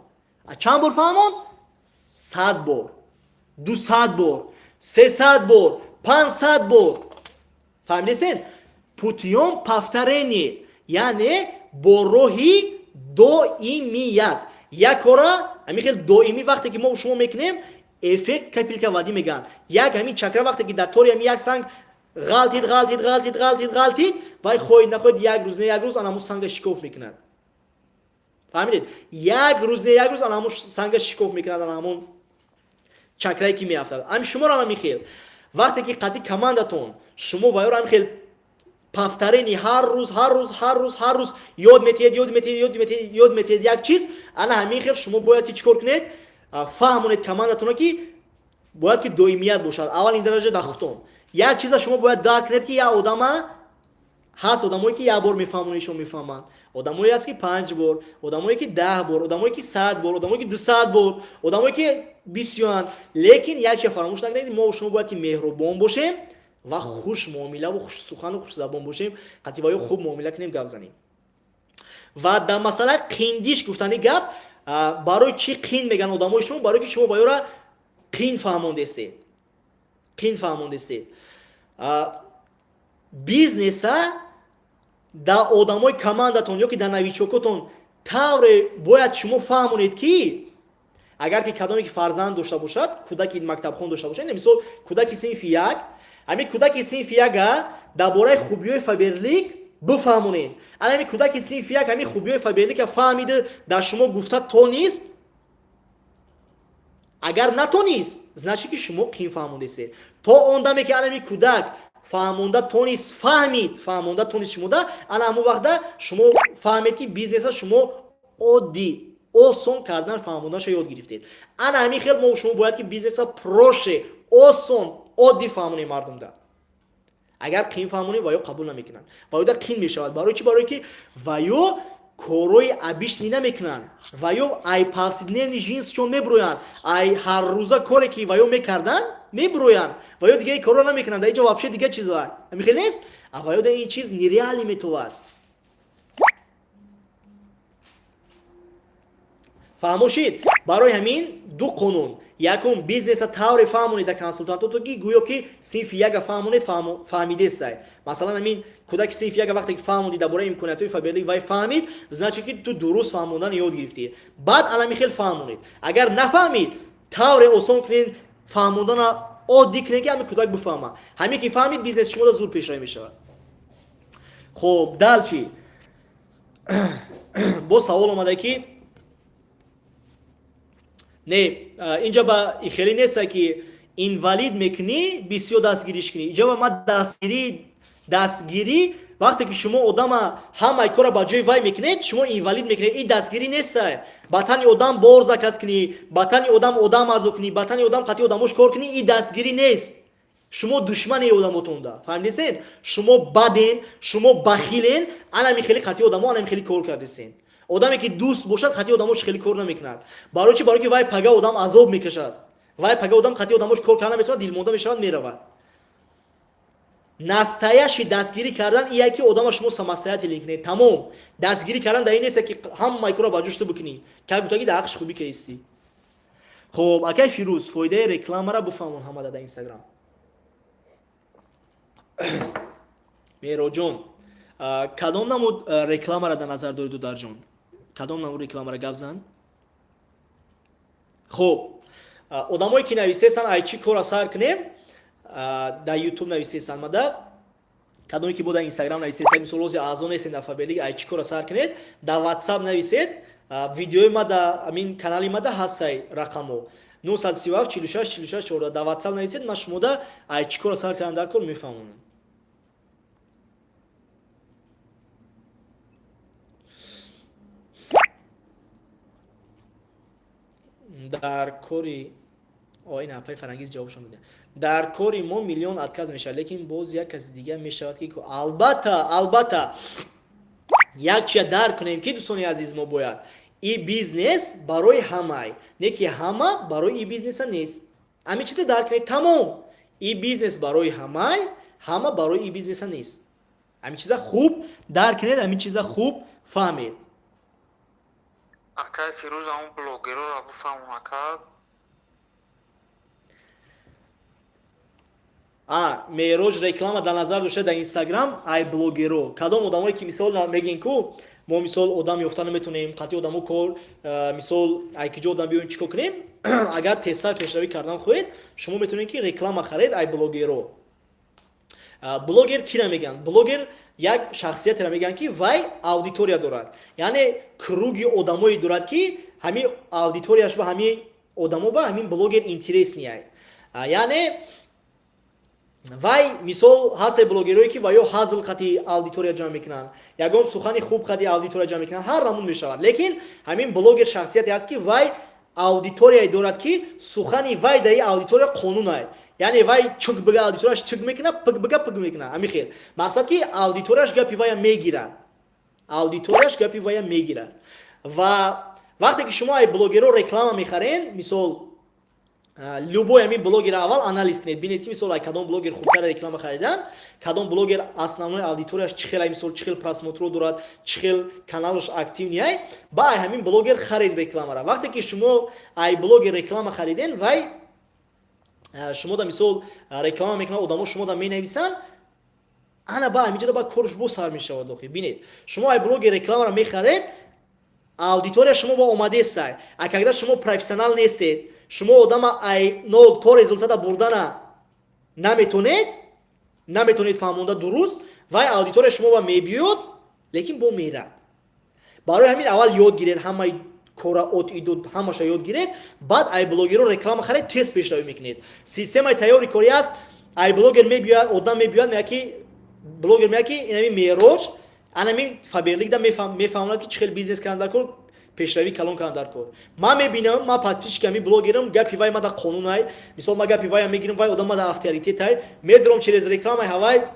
Чанд бор фаҳмонд? 100 бор, 200 бор, 300 бор, 500 бор. Фаҳмидесен? Путём повторение, яъне бо роҳи доимият. Як кора ҳамин хел доимӣ вақте ки мо шумо мекунем, эффект капелька воды мегӯянд. Як ҳамин чакра вақте ки дар тори ҳамин як санг ғалтид, ғалтид, ғалтид, ғалтид, ғалтид, вай хоҳед нахоҳед, як рӯз не як рӯз ана ҳамун санга шикоф мекунад. Фаҳмидед? Як рӯз не як рӯз ана ҳамун санга шикоф мекунад, ана ҳамун чакрае ки меафтад. Ҳамин шуморо ҳам хел вақте ки қатъи командатон шумо вайёро ҳамин хел повторение ҳар рӯз, ҳар рӯз, ҳар рӯз, ҳар рӯз ёд метиҳед, ёд метиҳед, ёд метиҳед, ёд метиҳед як чиз, ана ҳамин хел шумо бояд ки чӣ кор кунед? Фаҳмонед командатонро, ки бояд ки доимият бошад. Аввалин дараҷа дар худтон як чиза шумо бояд дарк кунед, ки як одама ҳаст, одамое ки як бор мефаҳмонед, шумо мефаҳманд, одамое ҳаст ки 5 бор, одамое ки 10 бор, одамое ки 100 бор, одамое ки 200 бор, одамое ки бисёранд. Лекин як чиза фаромӯш накунед: мо шумо бояд ки меҳрубон бошем ва хуш муомилаву хушсухану хушзабон бошем, қатъи ва ё хуб муомила кунем, гап занем. Ва дар масъалаи қиндиш гуфтани гап, барои чӣ қин мегӯянд одамои шумо? Барое ки шумо ба ёра қин фаҳмондестед, қин фаҳмондестед. Бизнеса дар одамои командатон ё ки дар новичокотон тавре бояд шумо фаҳмонед, ки агар ки кадоме ки фарзанд дошта бошад, кӯдаки мактабхон дошта бошад, мисол, кӯдаки синфи як, ҳамин кӯдаки синфи яка дар бораи хубиҳои Фаберлик бифаҳмонед. Ана ҳамин кӯдаки синфи як ҳамин хубиҳои Фаберлика фаҳмида дар шумо гуфта тонист, агар натонист, значит ки шумо қин фаҳмондестед. То он даме ки ана ҳамин кӯдак фаҳмонда тонист, фаҳмид, фаҳмонда тонист шумода, ана ҳамон вақта шумо фаҳмед, ки бизнеса шумо оддӣ, осон кардан фаҳмондаша ёд гирифтед. Ана ҳамин хел мо шумо бояд ки бизнеса проще, осон, оддӣ фаҳмонем мардумда. Агар қин фаҳмонем, ва ё қабул намекунанд, ва ё да қин мешавад. Барои чӣ? Барое ки ва ё корҳои обычный намекунанд, ва ё ай повседневный жизньшон мебуроянд, ай ҳаррӯза коре ки ва ё мекарданд мебуроянд, ва ё дигаи корро намекунанд. Дар инҷо вообще дига чиза ҳамин хел нест, а ва ё да ин чиз нереальный метовад. Фаҳмошид? Барои ҳамин ду қонун: якум, бизнеса тавре фаҳмонед дар консултантото, ки гӯё ки синфи яка фаҳмонед, фаҳмидесай. Масалан, ҳамин кӯдаки синфи яка вақте ки фаҳмондӣ дар бораи имкониятҳои Фаберлик, вай фаҳмид, значит ки ту дуруст фаҳмондан ёд гирифтӣ. Баъд алами хел фаҳмонед. Агар нафаҳмид, тавре осон кунед фаҳмондана, оддӣ кунед, ки ҳамин кӯдак бифаҳма. Ҳамин ки фаҳмид, бизнес шумода зуд пешравӣ мешавад. Хуб, дальше боз савол омада, ки не, инҷа ба хеле неста, ки инвалид мекунӣ, бисёр дастгириш кунӣ. Инҷа ба ма дастгирӣ, вақте ки шумо одама ҳамаи кора ба ҷои вай мекунед, шумо инвалид мекунед. Ин дастгирӣ неста. Ба тани одам бор заказ кунӣ, ба тани одам одам азо кунӣ, ба тани одам қатъи одамош кор кунӣ, ин дастгирӣ нест. Шумо душмани одамотонда, фаҳмидесен? Шумо баден, шумо бахилен. Анами хеле қатъи одамо, анами хеле кор кардесен. Одаме ки дӯст бошад, қатъи одамош хеле кор намекунад. Барои чӣ? Барои ки вай пага одам азоб мекашад, вай пага одам қатъи одамош кор карда наметавонад, дилмонда мешавад, меравад. Настоящий дастгирӣ кардан ия ки одама шумо самостоятельный кунед, тамом. Дастгирӣ кардан дар ин нест, ки ҳамаи корро ба ҷош ту бикунӣ, как будто дар ҳаққиш хубӣ каистӣ. Хуб, акай Фирӯз, фоидаи рекламара бифаҳмон ҳамада дар Инстаграм. Меҳроҷон, кадом намуд рекламара дар назар дорӣ, дударҷон? Кадом намуд рекламара гап зан. Хуб, одамое ки нависесан, ай чӣ кора сар кунем, дар Ютуб нависесан мада, кадоме ки бо дар Инстаграм нависесан, мисол, ози аъзо нестен дар Фаберлик, ай чӣ кора сар кунед, дар Ватсап нависед. Видеои ма да амин канали мада ҳастай, рақамо 937 46 46 14. Дар Ватсап нависед, ман шумода ай чӣ кора сар кардан дар кор мефаҳмонам. Дар кори ин апаи Фарангиз ҷавобшон дода: дар кори мо миллион отказ мешавад, лекин боз як каси дигар мешавад, ки албатта, албатта, як чия дарк кунем, ки, дӯстони азиз, мо бояд и бизнес барои ҳамай, не ки ҳама барои и бизнеса нест. Ҳамин чизе дарк кунед, тамом. И бизнес барои ҳамай, ҳама барои и бизнеса нест. Ҳамин чиза хуб дарк кунед, ҳамин чиза хуб фаҳмед. Акай Фирӯз, ҳамон блогерора бифаҳмон, ака. Меҳроҷ реклама дар назар дошта дар Инстаграм ай блогеро. Кадом одамое ки мисол мегӯем ку мо мисол одам ёфта наметонем, қатъи одамо кор, мисол ай киҷо одам биёем чӣ кор кунем? Агар тезтар пешравӣ кардан хоҳед, шумо метавонед ки реклама харед ай блогеро. Блогер кира мегӯянд? Блогер як шахсиятеро мегӯянд, ки вай аудитория дорад, яъне круги одамое дорад, ки ҳамин аудиторияш ба ҳамин одамо ба ҳамин блогер интересный ай. Яъне вай мисол ҳасте блогерое, ки ваё ҳазл қати аудитория ҷамъ мекунанд, ягон сухани хуб қати аудитория ҷамъ мекунанд, ҳар намуд мешавад. Лекин ҳамин блогер шахсияте ҳаст, ки вай аудиторияе дорад, ки сухани вай дар ин аудитория қонунай. Яъне вай чук бига, аудиторияш чук мекунад, пик бига, пик мекунад. Ҳамин хел мақсад, ки аудиторияш гапи вая мегирад, аудиторияш гапи вая мегирад. Ва вақте ки шумо ай блогерро реклама мехарен, мисол любой ҳамин блогер аввал анализ кунед, бинед, ки мисол ай кадом блогер хубтар реклама харидан, кадом блогер основной аудиторияш чӣ хел, мисол чӣ хел просмотро дорад, чӣ хел каналаш активный ай, ба ай ҳамин блогер харед рекламара. Вақте ки шумо ай блогер реклама хариден, вай шумо да мисол реклама мекунад, одамо шумо да менависанд, ана ба ҳаминҷода ба корш бо сар мешавад. Охир бинед, шумо ай блогер рекламаро мехаред, аудитория шумо ба омадестай. А когда шумо профессионал нестед, шумо одама ай нол то результата бурдана наметонед, наметонед фаҳмонда дуруст, вай аудитория шумо ба мебиёд, лекин бо мерад. Барои ҳамин аввал ёд гиред ҳамаи кора, от идо ҳамаша ёд гиред, баъд ай блогерро реклама харед, тест пешравӣ мекунед. Системаи тайёри корӣ аст. Ай блогер мебиёяд, одам мебиёяд, меяд ки блогер меяд, ки инами Меҳроҷ анами Фаберликда мефаҳмонад, ки чӣ хел бизнес кардан дар кор, пешравӣ калон кардан дар кор. Ман мебинам, ман подписчик ами блогерам, гапи вай мада қонунай, мисол ман гапи вая мегирам, вай одам мада авторитетай, медурам через рекламаи ҳавай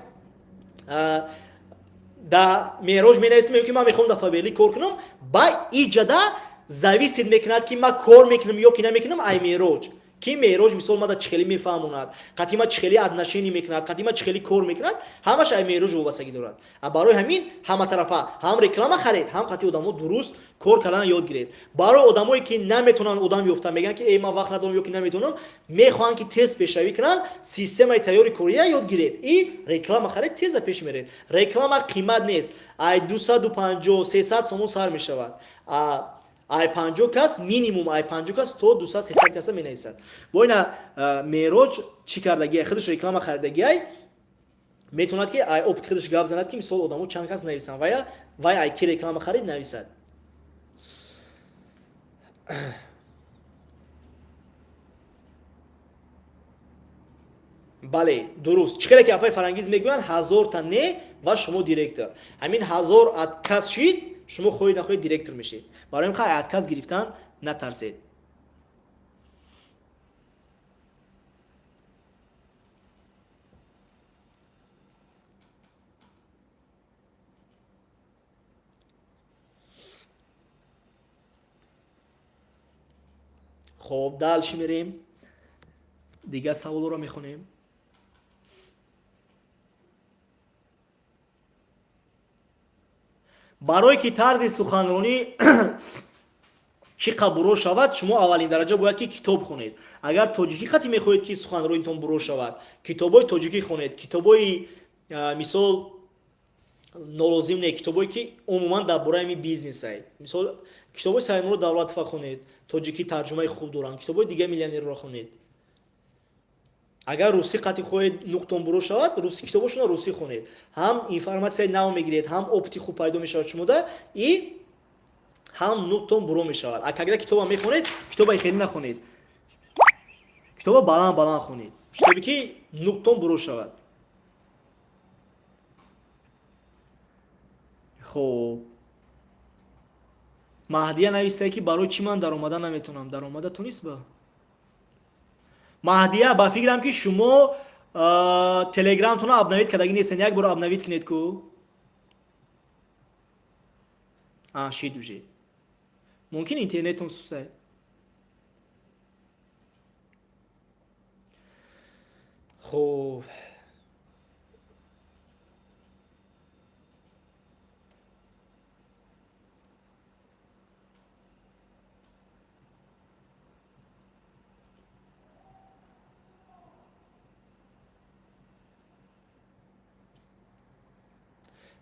да Меҳроҷ менависам, мегӯям, ки ман мехоҳам дар Фаберлик кор кунам. Ба иҷада зависит мекунад, ки ман кор мекунам ё ки намекунам, ай Меҳроҷ, ки Меҳроҷ мисол мада чӣ хеле мефаҳмонад, қатъи ма чӣ хеле отношение мекунад, қатъи ма чӣ хеле кор мекунад, ҳамаш ай Меҳроҷ вобастагӣ дорад. А барои ҳамин ҳаматарафа ҳам реклама харед, ҳам қатъи одамо дуруст кор кардан ёд гиред. Барои одамое, ки наметавонанд одам ёфта, мегӯянд, ки эй, ман вақт надорам ё ки наметавонам, мехоҳанд, ки тез пешравӣ кунанд, системаи тайёри кория ёд гиред и реклама харед, теза пеш меред. Реклама қимат нест, ай 250, 300 сомон сар мешавад. Ай 50 кас, минимум ай 50 кас то 200, 300 каса менависад. Бо ина Меҳроҷ чӣ кардагиай? Худаш реклама харидагиай, метавонад, ки ай опыт худаш гап занад, ки мисол одамо чанд кас нависанд, вая вай ай ки реклама харид нависад. Бале, дуруст, чӣ хеле ки апаи Фарангиз мегӯянд, ҳазорта не ва шумо директор. Ҳамин 1000 отказ шид, шумо хоҳед нахоҳед директор мешед. Барои ин қай отказ гирифтан натарсед. Хоб, дальше мерем, дигар саволҳоро мехонем. Барое ки тарзи суханронӣ чӣ қадр буро шавад, шумо аввалин дараҷа бояд ки китоб хонед. Агар тоҷикӣ хати мехоҳед, ки суханронитон буро шавад, китобҳои тоҷикӣ хонед, китобҳои мисол нолозим не, китобое ки умуман дар бораи ҳамин бизнесай. Мисол китобҳои Саидмурод Давлатова хонед, тоҷикӣ тарҷумаи хуб доранд, китобҳои дигар миллионерро хонед. Агар русӣ қатъи хоҳед нуқтон буро шавад, русӣ китобошонро русӣ хонед. Ҳам информатсияи нав мегиред, ҳам опыти хуб пайдо мешавад шумода и ҳам нуқтон буро мешавад. А когда китоба мехонед, китобаи хеле нахонед, китоба баланд баланд хонед, китобе ки нуқтон буро шавад. Хоб, Маҳдия нависае, ки барои чӣ ман даромада наметавонам? Даромада ту нест ба Маҳдия, ба фикрам, ки шумо телеграмтонро обновить кардагӣ нестен. Як бор обновить кунед ку. Шид уже, мумкин интернетон сусай. Хоб.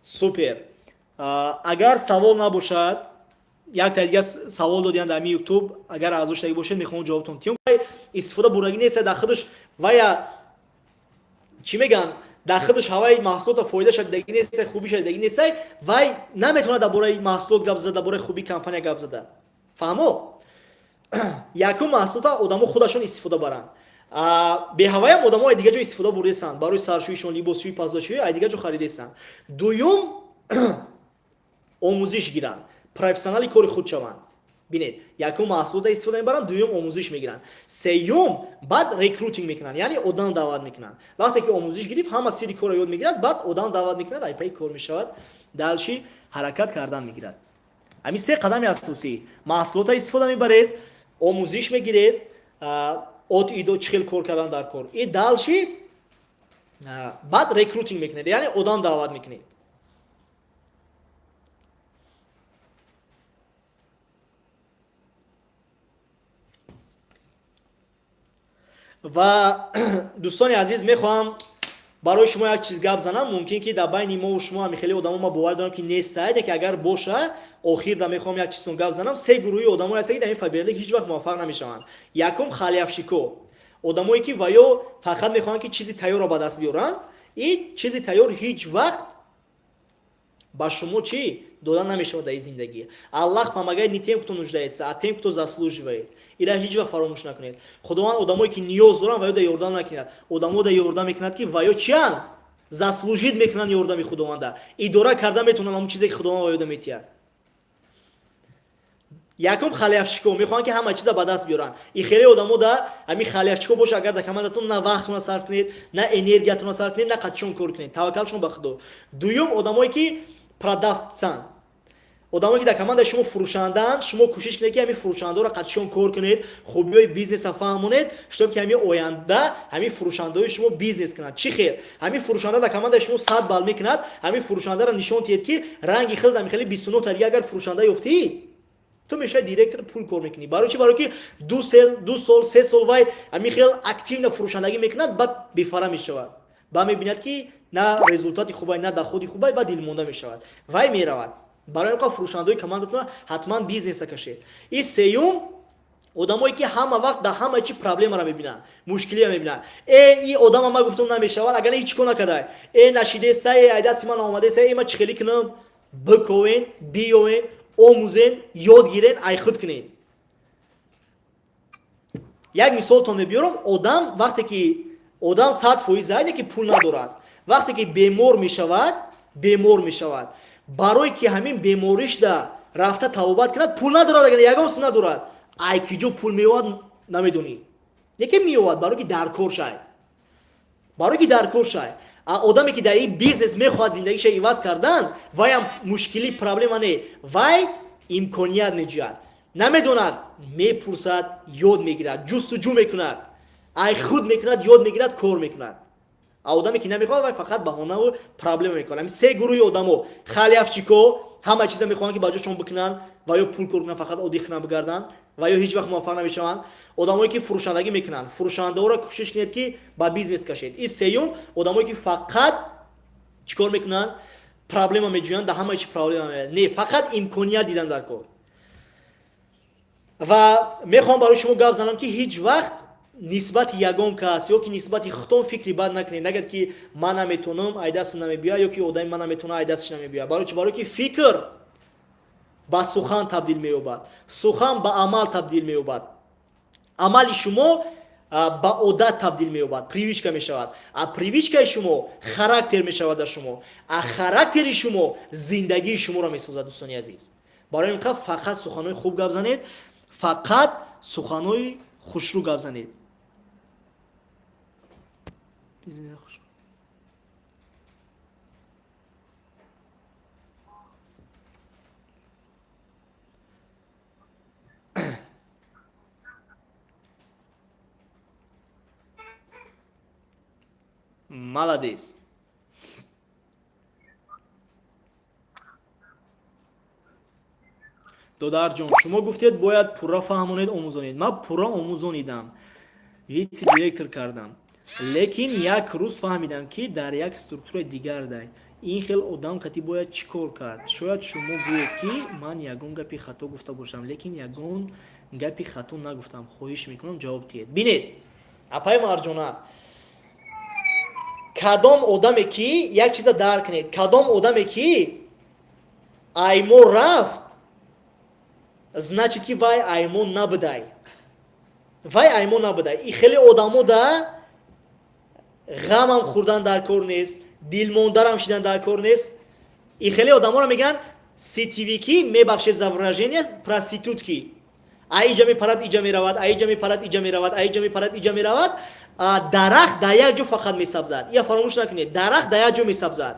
Супер. Агар савол набошад, якта дига савол додиан дар ютуб, агар аъзо шудаги бошед, мехоҳам ҷавобтон тиём. Истифода бурдагӣ нест дар худаш, вая чӣ мегӯянд, дар худаш ҳаваи маҳсулота фоидаша дидагӣ нест, хубиша дидагӣ нест, вай наметавонад дар бораи маҳсулот гап зада, дар бораи хуби компания гап зада. Фаҳмо? Якум, маҳсулота одамо худашон истифода баранд. Беҳаваям одамо ай дига ҷо истифода бурдесанд, барои саршӯишон, либосшӯӣ, паздошӯӣ ай дига ҷо харидесанд. Дуюм, омӯзиш гиранд, профессионали кори худ шаванд. Бинед, якум маҳсулота истифода мебаранд, дуюм омӯзиш мегиранд, сеюм баъд рекрутинг мекунанд, яъне одам даъват мекунанд. Вақте ки омӯзиш гирифт, ҳама сирри корро ёд мегирад, баъд одам даъват мекунад, айпаи кор мешавад, дальше ҳаракат кардан мегирад. Ҳамин се қадами асосӣ: маҳсулота истифода мебаред, омӯзиш мегиред, от идо чӣ хел кор кардан дар кор, и дальше баъд рекрутинг мекунед, яъне одам даъват мекунед. Ва, дӯстони азиз, мехоҳам барои шумо як чиз гап занам. Мумкин ки дар байни мову шумо ҳами хеле одамо, ма бовар дорам, ки нестаед, яке агар боша, охир да мехоҳам як чизтон гап занам. Се гурӯҳи одамое ҳастанд, ки дар ин Фаберлик ҳеҷ вақт муваффақ намешаванд. Якум, халявщик о, одамое ки ва ё фақат мехоҳанд, ки чизи тайёрро ба даст биёранд. И чизи тайёр ҳеҷ вақт ба шумо чӣ дода намешавад дар ин зиндагӣ. Аллах помогает не тем, кто нуждается, а тем, кто заслуживает. Ира ҳеҷ вақт фаромӯш накунед. Худованд одамое ки ниёз доранд, ва ё да ёрдам накунад, одамо да ёрдам мекунад, ки ва ё чиянд, заслужить мекунанд ёрдами Худованда, идора карда метавонанд ҳамон чизе, ки Худованд ва ёда метиҳад. Якум, халявщик о мехоҳанд, ки ҳама чиза ба даст биёранд. И хеле одамо да ҳамин халявщик о боша агар дар командатон, на вақтона сарф кунед, на энергиятона сарф кунед, на қатишон кор кунед. Таваккалшон ба Худо. Дуюм, одамое ки продавц анд, одамое ки дар командаи шумо фурӯшандаанд. Шумо кӯшиш кунед, ки ҳамин фурӯшандаҳоро қатишон кор кунед, хубиҳои бизнеса фаҳмонед, чтоб ки ҳамин оянда ҳамин фурӯшандаҳои шумо бизнес кунанд. Чӣ хел? Ҳамин фурӯшанда дар командаи шумо 100 балл мекунад, ҳамин фурӯшандаро нишон диҳед, ки ранги хел ҳамин хели 29 та дига агар фурӯшанда ёфтӣ, ту мешавӣ директор, пул кор мекунӣ. Барои чӣ? Барои ки 2 сол, 3 сол вай ҳамин хел активно фурӯшандагӣ мекунад, баъд бефара мешавад, ба мебинад, ки на результати хубай, на доходи хубай, ба дилмонда мешавад, вай меравад. Барои ин фурӯшандаҳои командатона ҳатман бизнеса кашед. И сеюм, одамое ки ҳама вақт дар ҳама чи проблемаро мебинанд, мушкилиро мебинанд. Э, и одама ма гуфтам, намешавад, агар ҳеҷ кор накардай, э, нашидеста, э, айдаси ман омадеста, э, ма чӣ хелӣ кунам? Биковен, биёвен, омӯзен, ёд гирен, ай худ кунед. Як мисолтон мебиёрам. Одам вақте ки одам 100% айне ки пул надорад, вақте ки бемор мешавад, бемор мешавад, барое ки ҳамин беморишда рафта табобат кунад, пул надорад. Агар ягон сум надорад, ай киҷо пул меёвад, намедонӣ, яке меёвад, барое ки дар кор шай, барое ки дар кор шай. А одаме ки дар ин бизнес мехоҳад зиндагиша иваз кардан, вайам мушкили проблема не, вай имконият меҷӯяд. Намедонад, мепурсад, ёд мегирад, ҷустуҷӯ мекунад, ай худ мекунад, ёд мегирад, кор мекунад. А одаме ки намехоҳад, вай фақат баҳонаву проблема мекунад. Ҳамин се гурӯҳи одамо: халявщик о, ҳама чиза мехоҳанд, ки ба ҷошон бикунанд ва ё пул кор кунанд, фақат оддӣ хунанд, бигарданд, ва ё ҳеҷ вақт муваффақ намешаванд. Одамое ки фурӯшандагӣ мекунанд, фурӯшандаҳоро кӯшиш кунед, ки ба бизнес кашед. И сеюм, одамое ки фақат чӣ кор мекунанд? Проблема меҷӯянд, дар ҳамаи чи проблема. Не, фақат имконият дидан дар кор. Ва мехоҳам барои шумо гап занам, ки ҳеҷ вақт нисбати ягон кас ё ки нисбати худтон фикри бад накунед. Нагӯяд, ки ман наметонам, ай дастам намебиёяд, ё ки одами ман наметонад, ай дасташ намебиёяд. Барои чи? Барои ки фикр ба сухан табдил меёбад, сухан ба амал табдил меёбад, амали шумо ба одат табдил меёбад, привычка мешавад, а привычка и шумо характер мешавад дар шумо, а характери шумо зиндагии шуморо месозад. Дӯстони азиз, барои ин фақат суханҳои хуб гап занед, фақат суханҳои хушрӯ гап занед. Молодец. Додарҷон, шумо гуфтед, бояд пурра фаҳмонед, омӯзонед. Ман пурра омӯзонидам, вице директор кардам, лекин як рӯз фаҳмидам, ки дар як структураи дигар дай. Ин хел одам кати бояд чӣ кор кард? Шояд шумо гӯед, ки ман ягон гапи хато гуфта бошам, лекин ягон гапи хато нагуфтам. Хоҳиш мекунам, ҷавоб диҳед. Бинед, апаи Марҷона, кадом одаме ки, як чиза дарк кунед, кадом одаме ки аймо рафт, значит, ки вай аймо набудай, вай аймо набудай. И хеле одамо да ғамам хӯрдан дар кор нест, дилмондарам шидан дар кор нест. И хеле одаморо мегӯянд сетевики, мебахшед за выражение, проститутки. А иҷа мепарад, иҷа меравад, а иҷа мепарад, иҷа меравад, а иҷа мепарад, иҷа меравад. Дарахт дар як ҷо фақат месабзад, ия фаромӯш накунед, дарахт дар як ҷо месабзад.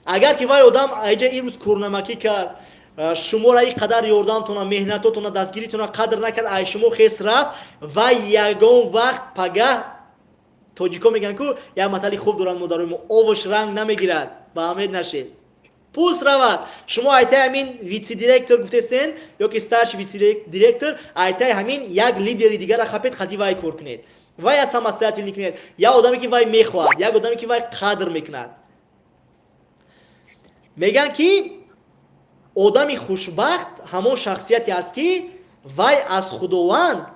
Агар ки вай одам аиҷа имрӯз кӯрнамакӣ кард, шуморо ин қадар ёрдамтона, меҳнатотона, дастгиритона қадр накард, ай шумо хес рафт, вай ягон вақт пагаҳ, тоҷико мегӯянд ку, як матали хуб доранд модарои мо: овош ранг намегирад. Ба амед нашед, пуст равад. Шумо айтай ҳамин вице-директор гуфтесен ё ки старший вице-директор, айтай ҳамин як лидери дигара хапед, хати вай кор кунед, вай я самостоятельный кунед, як одаме ки вай мехоҳад, як одаме ки вай қадр мекунад. Мегӯянд, ки одами хушбахт ҳамон шахсияте аст, ки вай аз Худованд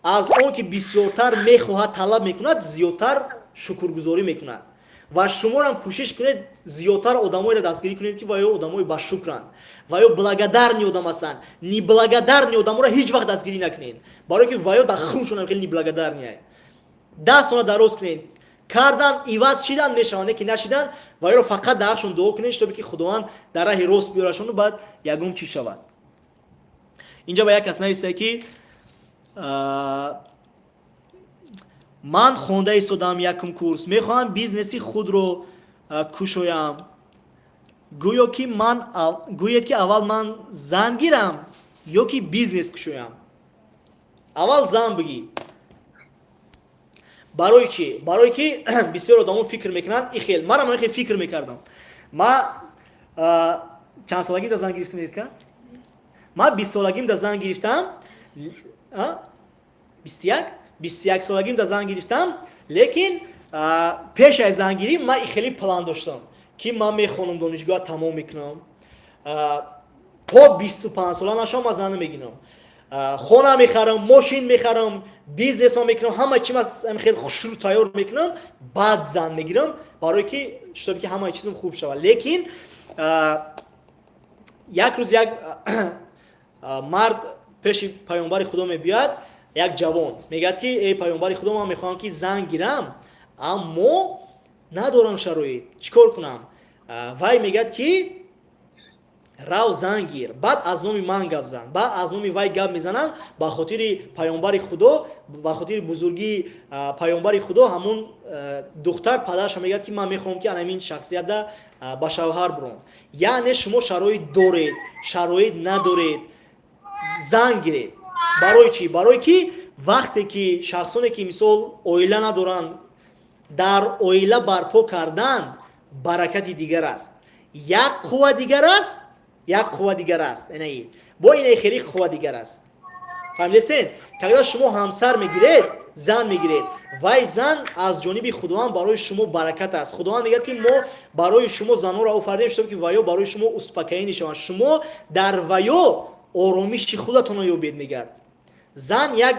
аз он ки бисёртар мехоҳад, талаб мекунад, зиёдтар шукргузорӣ мекунад. Ва шуморам кӯшиш кунед, зиёдтар одамоеро дастгирӣ кунед, ки ваё одамои башукранд, ваё благодарный одам ҳастанд. Неблагодарный одаморо ҳеҷ вақт дастгирӣ накунед, барое ки ваё дар хуншонам хеле неблагодарный. Дастона дароз кунед, кардан, иваз шидан мешаванд, не ки нашидан, ваёро фақат дар ҳақшон дуо кунед, чтобы ки Худованд дар раҳи рост биёрашону баъд ягон чиз шавад. Инҷа ба як кас нависае, ки ман хонда истодам якум курс, мехоҳам бизнеси худро кушоям. Гӯё ки ман, гӯед, ки аввал ман зан гирам ё ки бизнес кушоям? Аввал зан бигӣ. Барои чӣ? Барое ки бисёр одамо фикр мекунанд и хел, манам хел фикр мекардам. Ма чанд солагӣ да зан гирифтам, Эрка? Ман 20 солагим да зан гирифтам, 21, 21 солагим да зан гирифтам. Лекин пеш аз зангирӣ ман хеле план доштам, ки ман мехонам, донишгоҳ тамом мекунам, то 25 сола нашавам, ман зан мегирам, хона мехарам, мошин мехарам, бизнесма мекунам, ҳама чи ман хеле хушрӯ тайёр мекунам, баъд зан мегирам, барое ки чтобы ки ҳамаи чизм хуб шавад. Лекин як рӯз як мард пеши паёнбари Худо мебиёяд, як ҷавон. Мегӯяд, ки эй паёнбари Худо, ман мехоҳам, ки зан гирам, аммо надорам шароит, чӣ кор кунам? Вай мегӯяд, ки рав, зан гир, баъд аз номи ман гап зан. Баъд аз номи вай гап мезананд. Ба хотири паёнбари Худо, ба хотири бузургии паёнбари Худо, ҳамон духтар падараша мегӯяд, ки ман мехоҳам, ки анамин шахсиятда ба шавҳар буром. Яъне шумо шароит доред, шароит надоред, зан гиред. Барои чӣ? Барое ки вақте ки шахсоне ки мисол оила надоранд, дар оила барпо кардан баракати дигар аст, як қувва дигар аст, як қувва дигар аст, инаи бо инаи хеле қувва дигар аст. Фаҳмидесен? Когда шумо ҳамсар мегиред, зан мегиред, вай зан аз ҷониби Худованд барои шумо баракат аст. Худованд мегӯяд, ки мо барои шумо занонро офаридем, чтобы ки ваё барои шумо успокоение шаванд, шумо дар ваё оромиши худатонро ёбед. Мегӯяд, зан як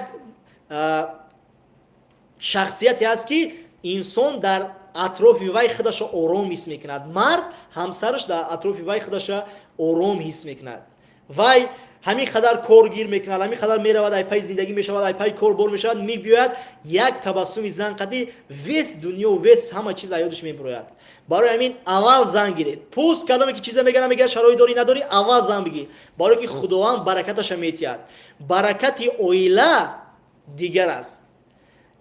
шахсияте аст, ки инсон дар атрофи вай худаша ором ҳис мекунад. Мард ҳамсараш дар атрофи вай худаша ором ҳис мекунад. Вай ҳамин қадар коргир мекунад, ҳамин қадар меравад, ай паи зиндагӣ мешавад, ай паи корбор мешавад, мебиёяд, як табассуми зан қади весь дунё, весь ҳама чиз аёдаш мебурояд. Барои ҳамин аввал зан гиред. Пуст кадоме ки чиза мегӯяд, мегӯяд, шароит дорӣ, надорӣ, аввал зан бигир, барое ки Худованд баракаташа метиҳад. Баракати оила дигар аст.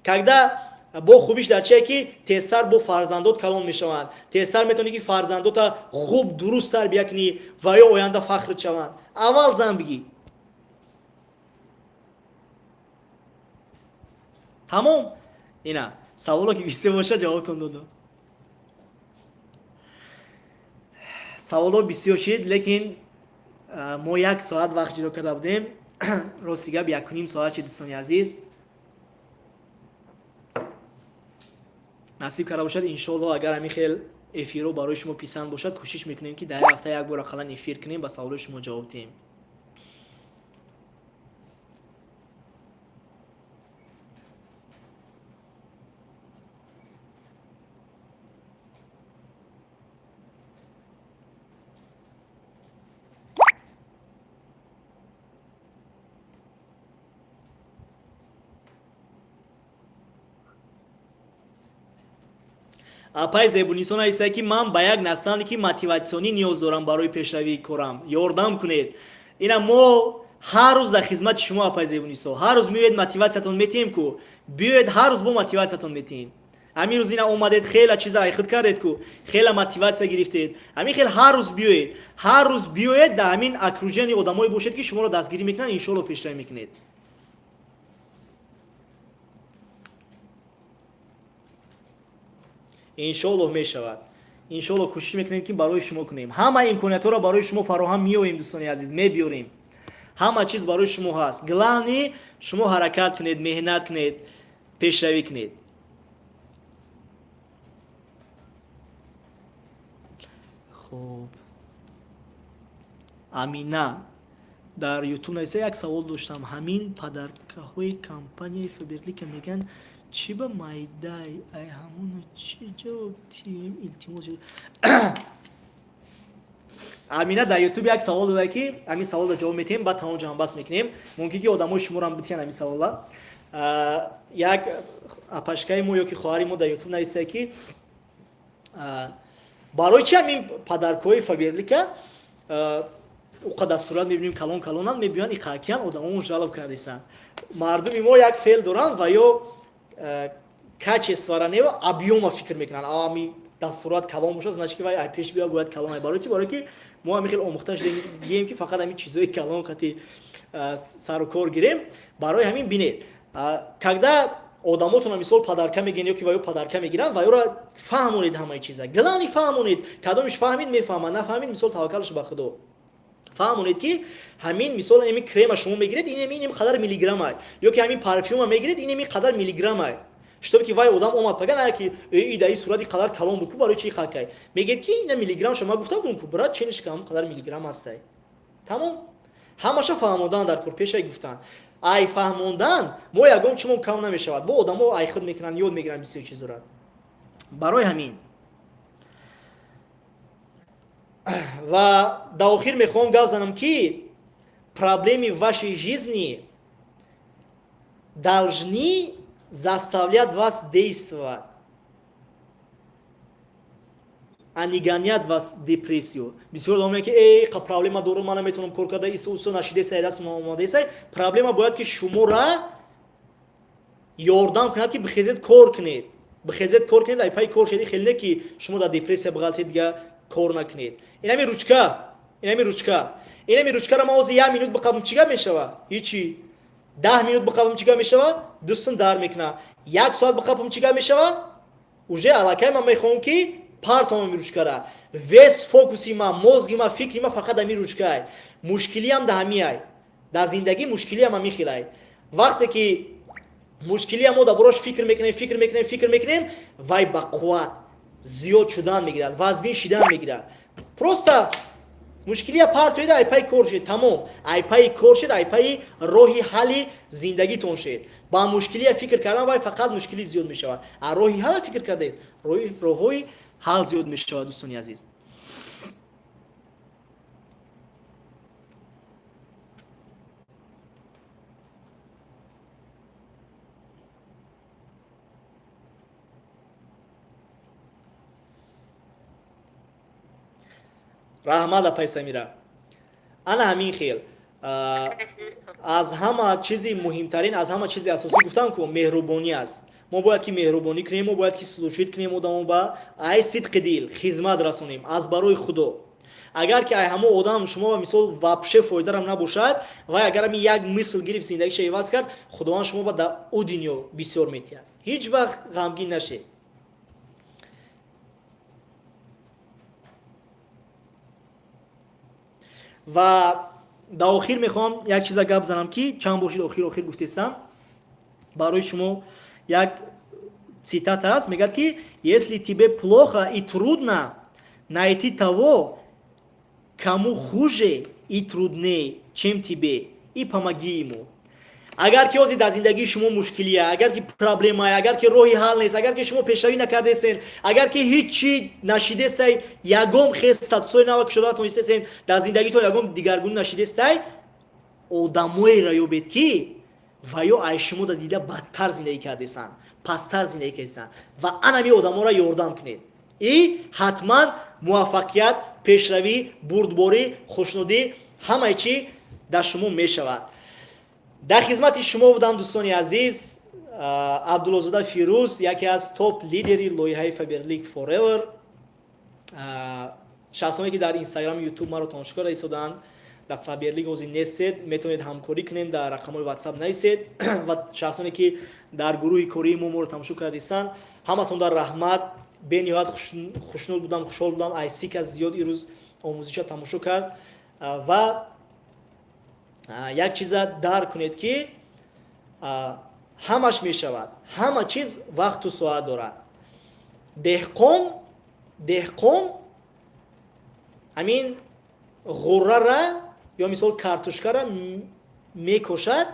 Когда бо хубиш дар чие, ки тезтар бо фарзандот калон мешаванд, тезтар метавонӣ, ки фарзандота хуб, дуруст тарбия кунӣ ва ё оянда фахр шаванд. Аввал зан бигӣ, тамом. Ина саволо ки бисёр боша, ҷавобтон додам. Саволо бисёр шид, лекин мо як соат вақт ҷудо карда будем. Рости гап, 1,5 соат шид. Дӯстони азиз, насиб карда бошад, иншоалло, агар ҳамин хел. Эфирҳо барои шумо писанд бошад, кӯшиш мекунем, ки дар як ҳафта як бор ақаллан эфир кунем, ба саволои шумо ҷавоб диҳем. Апай Зебунисо нависад, ки ман ба як наставники мотиватсионӣ ниёз дорам барои пешравии корам, ёрдам кунед. Ина мо ҳар рӯз дар хизмати шумо, апай Зебунисо. Ҳар рӯз меоед, мотиватсиятон метиҳем ку. Биёед, ҳар рӯз бо мотиватсиятон метиҳем. Ҳамин рӯз ина омадед, хела чиза айхуд кардед ку, хела мотиватсия гирифтед. Ҳамин хел ҳар рӯз биёед, ҳар рӯз биёед, дар ҳамин окружение одамое бошед, ки шуморо дастгирӣ мекунанд, иншоалло, пешравӣ мекунед. Иншоаллоҳ, мешавад. Иншоалло, кӯшиш мекунем, ки барои шумо кунем. Ҳама имкониятҳоро барои шумо фароҳам меоем, дӯстони азиз, мебиёрем. Ҳама чиз барои шумо ҳаст. Главный, шумо ҳаракат кунед, меҳнат кунед, пешравӣ кунед. Хуб, Амина дар Ютуб нависа: як савол доштам, ҳамин подаркаҳои компанияи Фаберлика мегӯянд, чӣ ба майдай, ай ҳамоно чӣ ҷавоб тием, илтимос. Амина дар Ютуб як савол дода, ки ҳамин саволро ҷавоб метиҳем, баъд тамом ҷамъбаст мекунем. Мумкин ки одамои шуморам битиҳанд ҳамин савола. Як апашкаи мо ё ки хоҳари мо дар Ютуб нависае, ки барои чи ҳамин подаркҳои Фаберлика уқадар сурат мебинем, калон калонанд, мебиёянд, иқакиян, одамомон жалоб кардисанд. Мардуми мо як феъл доранд ва ё качествора не, объёма фикр мекунанд. Ами дастурат калон бошад, значит, ки вай ай пеш бия бояд калон. Ай барои чи? Барои ки мо ҳамин хел омӯхта шудем, ки фақат ҳамин чизҳои калон қати сару кор гирем. Барои ҳамин бинед, когда одамотона мисол подарка мегирен ё ки ваё подарка мегиранд, ваёра фаҳмонед ҳамаи чиза. Главный, фаҳмонед. Кадомиш фаҳмид, мефаҳмад, нафаҳмид, мисол, таваккалш ба Худо. Фаҳмонед, ки ҳамин мисол ҳамин крема шумо мегиред, ин қадар миллиграммай, ё ки ҳамин парфюма мегиред, ин қадар миллиграммай, чтобы ки вай одам омад пага на ки и даи сурати қадар калон буд ку, барои чи қакай? Мегӯед, ки ина миллиграмм шума гуфта будум ку, брат, чениш кам қадар миллиграмм ҳастай. Тамом, ҳамаша фаҳмондан дар кор. Пешай гуфтан, ай фаҳмондан мо ягон чимон кам намешавад. Бо одамо ай худ мекунанд, ёд мегиранд бисёр чизора. Барои ҳамин ва дар охир мехоҳам гап занам, ки проблемы вашей жизни должны заставлять вас действовать, а не гонять вас в депрессию. Бисёр одам мегӯянд, ки эй, қа проблема дорум, ман наметавонам кор карда, ису усу нашидесай, дастм омадесай. Проблема бояд ки шуморо ёрдам кунад, ки бихезед, кор кунед, бихезед, кор кунед, ай пай кор шеди. Хеле не ки шумо дар депрессия биғалтед, дига кор накунед. Инами ручка, инами ручка, инами ручкаро ман ҳозир як минут биқабам, чӣ гап мешава? Ҳичи. 10 минут биқабам, чӣ гап мешава? Дустум дар мекуна. Як соат биқабам, чӣ гап мешава? Уже аллакай ман мехоҳам, ки партом ами ручкара. Весь фокуси ман, мозги ман, фикри ман фақат ами ручкай. Мушкилиам да ҳамиай дар зиндагӣ, мушкилиам ҳами хелай. Вақте ки мушкилиам мо дар борош фикр мекунем, фикр мекунем, фикр мекунем, вай ба қувват зиёд шудан мегирад, вазмин шидан мегирад. Просто мушкилия партоеда, ай паи кор шед, тамом. Ай паи кор шед, ай паи роҳи ҳалли зиндагитон шед. Ба мушкилия фикр кардан, вай фақат мушкилӣ зиёд мешавад, а роҳи ҳалла фикр кардед, роҳҳои ҳал зиёд мешавад, дӯстони азиз. Раҳмат, апай Самира. Ана ҳамин хел, аз ҳама чизи муҳимтарин, аз ҳама чизи асосӣ, гуфтам ку, меҳрубонӣ аст. Мо бояд ки меҳрубонӣ кунем, мо бояд ки служить кунем одамо ба ай сидқи дил, хизмат расонем аз барои Худо. Агар ки ай ҳамо одам шумо ба мисол вообще фоидарам набошад, вай агар ами як мисл гирифт, зиндагиша иваз кард, Худованд шумо ба дар ӯ дунё бисёр метиҳад. Ҳеҷ вақт ғамгин нашед. Ва дар охир мехоҳам як чиза гап занам, ки чанд бор шид охир охир гуфтесам. Барои шумо як Цитата аст, мегӯяд, ки если тебе плохо и трудно, найти того, кому хуже и труднее, чем тебе, и помоги ему. Агар ки ҳозир дар зиндагии шумо мушкилия, агар ки проблемае, агар ки роҳи ҳал нест, агар ки шумо пешравӣ накардесен, агар ки ҳеҷ чӣ нашидестай, ягон хел статусҳои нава ки шуда натонистесен, дар зиндагитон ягон дигаргунӣ нашидестай, одамоеро ёбед, ки ва ё ай шумо да дида бадтар зиндагӣ кардесанд, пасттар зиндагӣ кардесанд, ва анами одаморо ёрдам кунед. И ҳатман муваффақият, пешравӣ, бурдборӣ, хушнудӣ, ҳамаи чӣ дар шумо мешавад. Дар хизмати шумо будам, дӯстони азиз, Абдуллозода Фирӯз, яке аз топ лидери лоиҳаи Фаберлик Forever. Шахсоне, ки дар Инстаграм, Ютуб маро тамошо карда истоданд, дар Фаберлик ҳозир нестед, метавонед ҳамкорӣ кунем, дар рақамҳои Ватсап нависед. Ва шахсоне, ки дар гурӯҳи кории мо моро тамошо кардистанд, ҳаматон дар раҳмат. Бениҳоят хушнуд будам, хушҳол будам, ай 30 кас зиёд ирӯз омӯзиша тамошо кард. Ва як чиза дарк кунед, ки ҳамаш мешавад, ҳама чиз вақту соат дорад. Деҳқон ҳамин ғуррара ё мисол картошкара мекошад,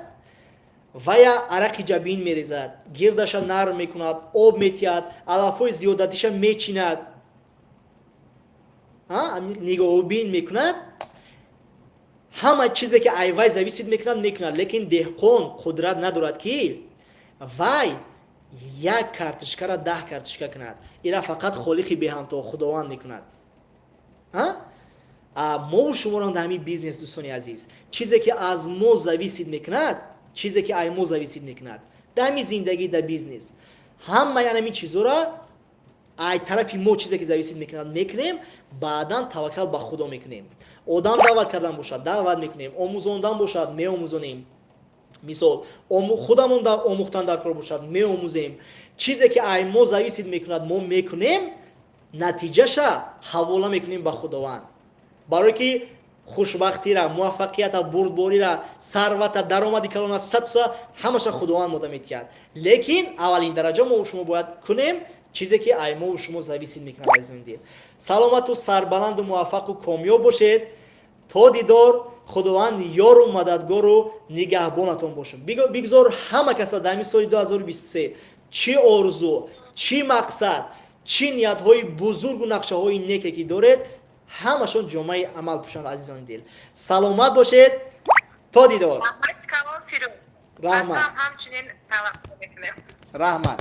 вая арақи ҷабин мерезад, гирдаша нарм мекунад, об метиҳад, алафҳои зиёдатиша мечинад, нигоҳубин мекунад. Ҳама чизе, ки ай вай зависит мекунад, мекунад, лекин деҳқон қудрат надорад, ки вай як картошкара 10 картошка кунад. Ира фақат Холиқи беҳамто Худованд мекунад. Мову шуморо дар ҳамин бизнес, дӯстони азиз, чизе, ки аз мо зависит мекунад, чизе, ки ай мо зависит мекунад дар ҳамин зиндагӣ, дар бизнес, ҳамаи ҳамин чизҳоро, ай тарафи мо чизе, ки зависит мекунад, мекунем, баъдан таваккал ба Худо мекунем. Одам даъват кардан бошад, даъват мекунем, омӯзондан бошад, меомӯзонем, мисол, худамон омӯхтан дар кор бошад, меомӯзем. Чизе, ки ай мо зависит мекунад, мо мекунем, натиҷаша ҳавола мекунем ба Худованд, барое ки хушбахтира, муваффақията, бурдборира, сарвата, даромади калона, статуса, ҳамаша Худованд мода метиҳад. Лекин аввалин дараҷа мо шумо бояд кунем чизе, ки ай мову шумо зависит мекунад. Азизони дил, саломату сарбаланду муваффақу комёб бошед. То дидор. Худованд ёру мададгору нигаҳбонатон бошад. Бигзор ҳама каса дар ҳамин соли 2023 чӣ орзу, чӣ мақсад, чӣ ниятҳои бузургу нақшаҳои неке, ки доред, ҳамашон ҷомаи амал пӯшанд. Азизони дил, саломат бошед, то дидор. Раҳмат, раҳмат.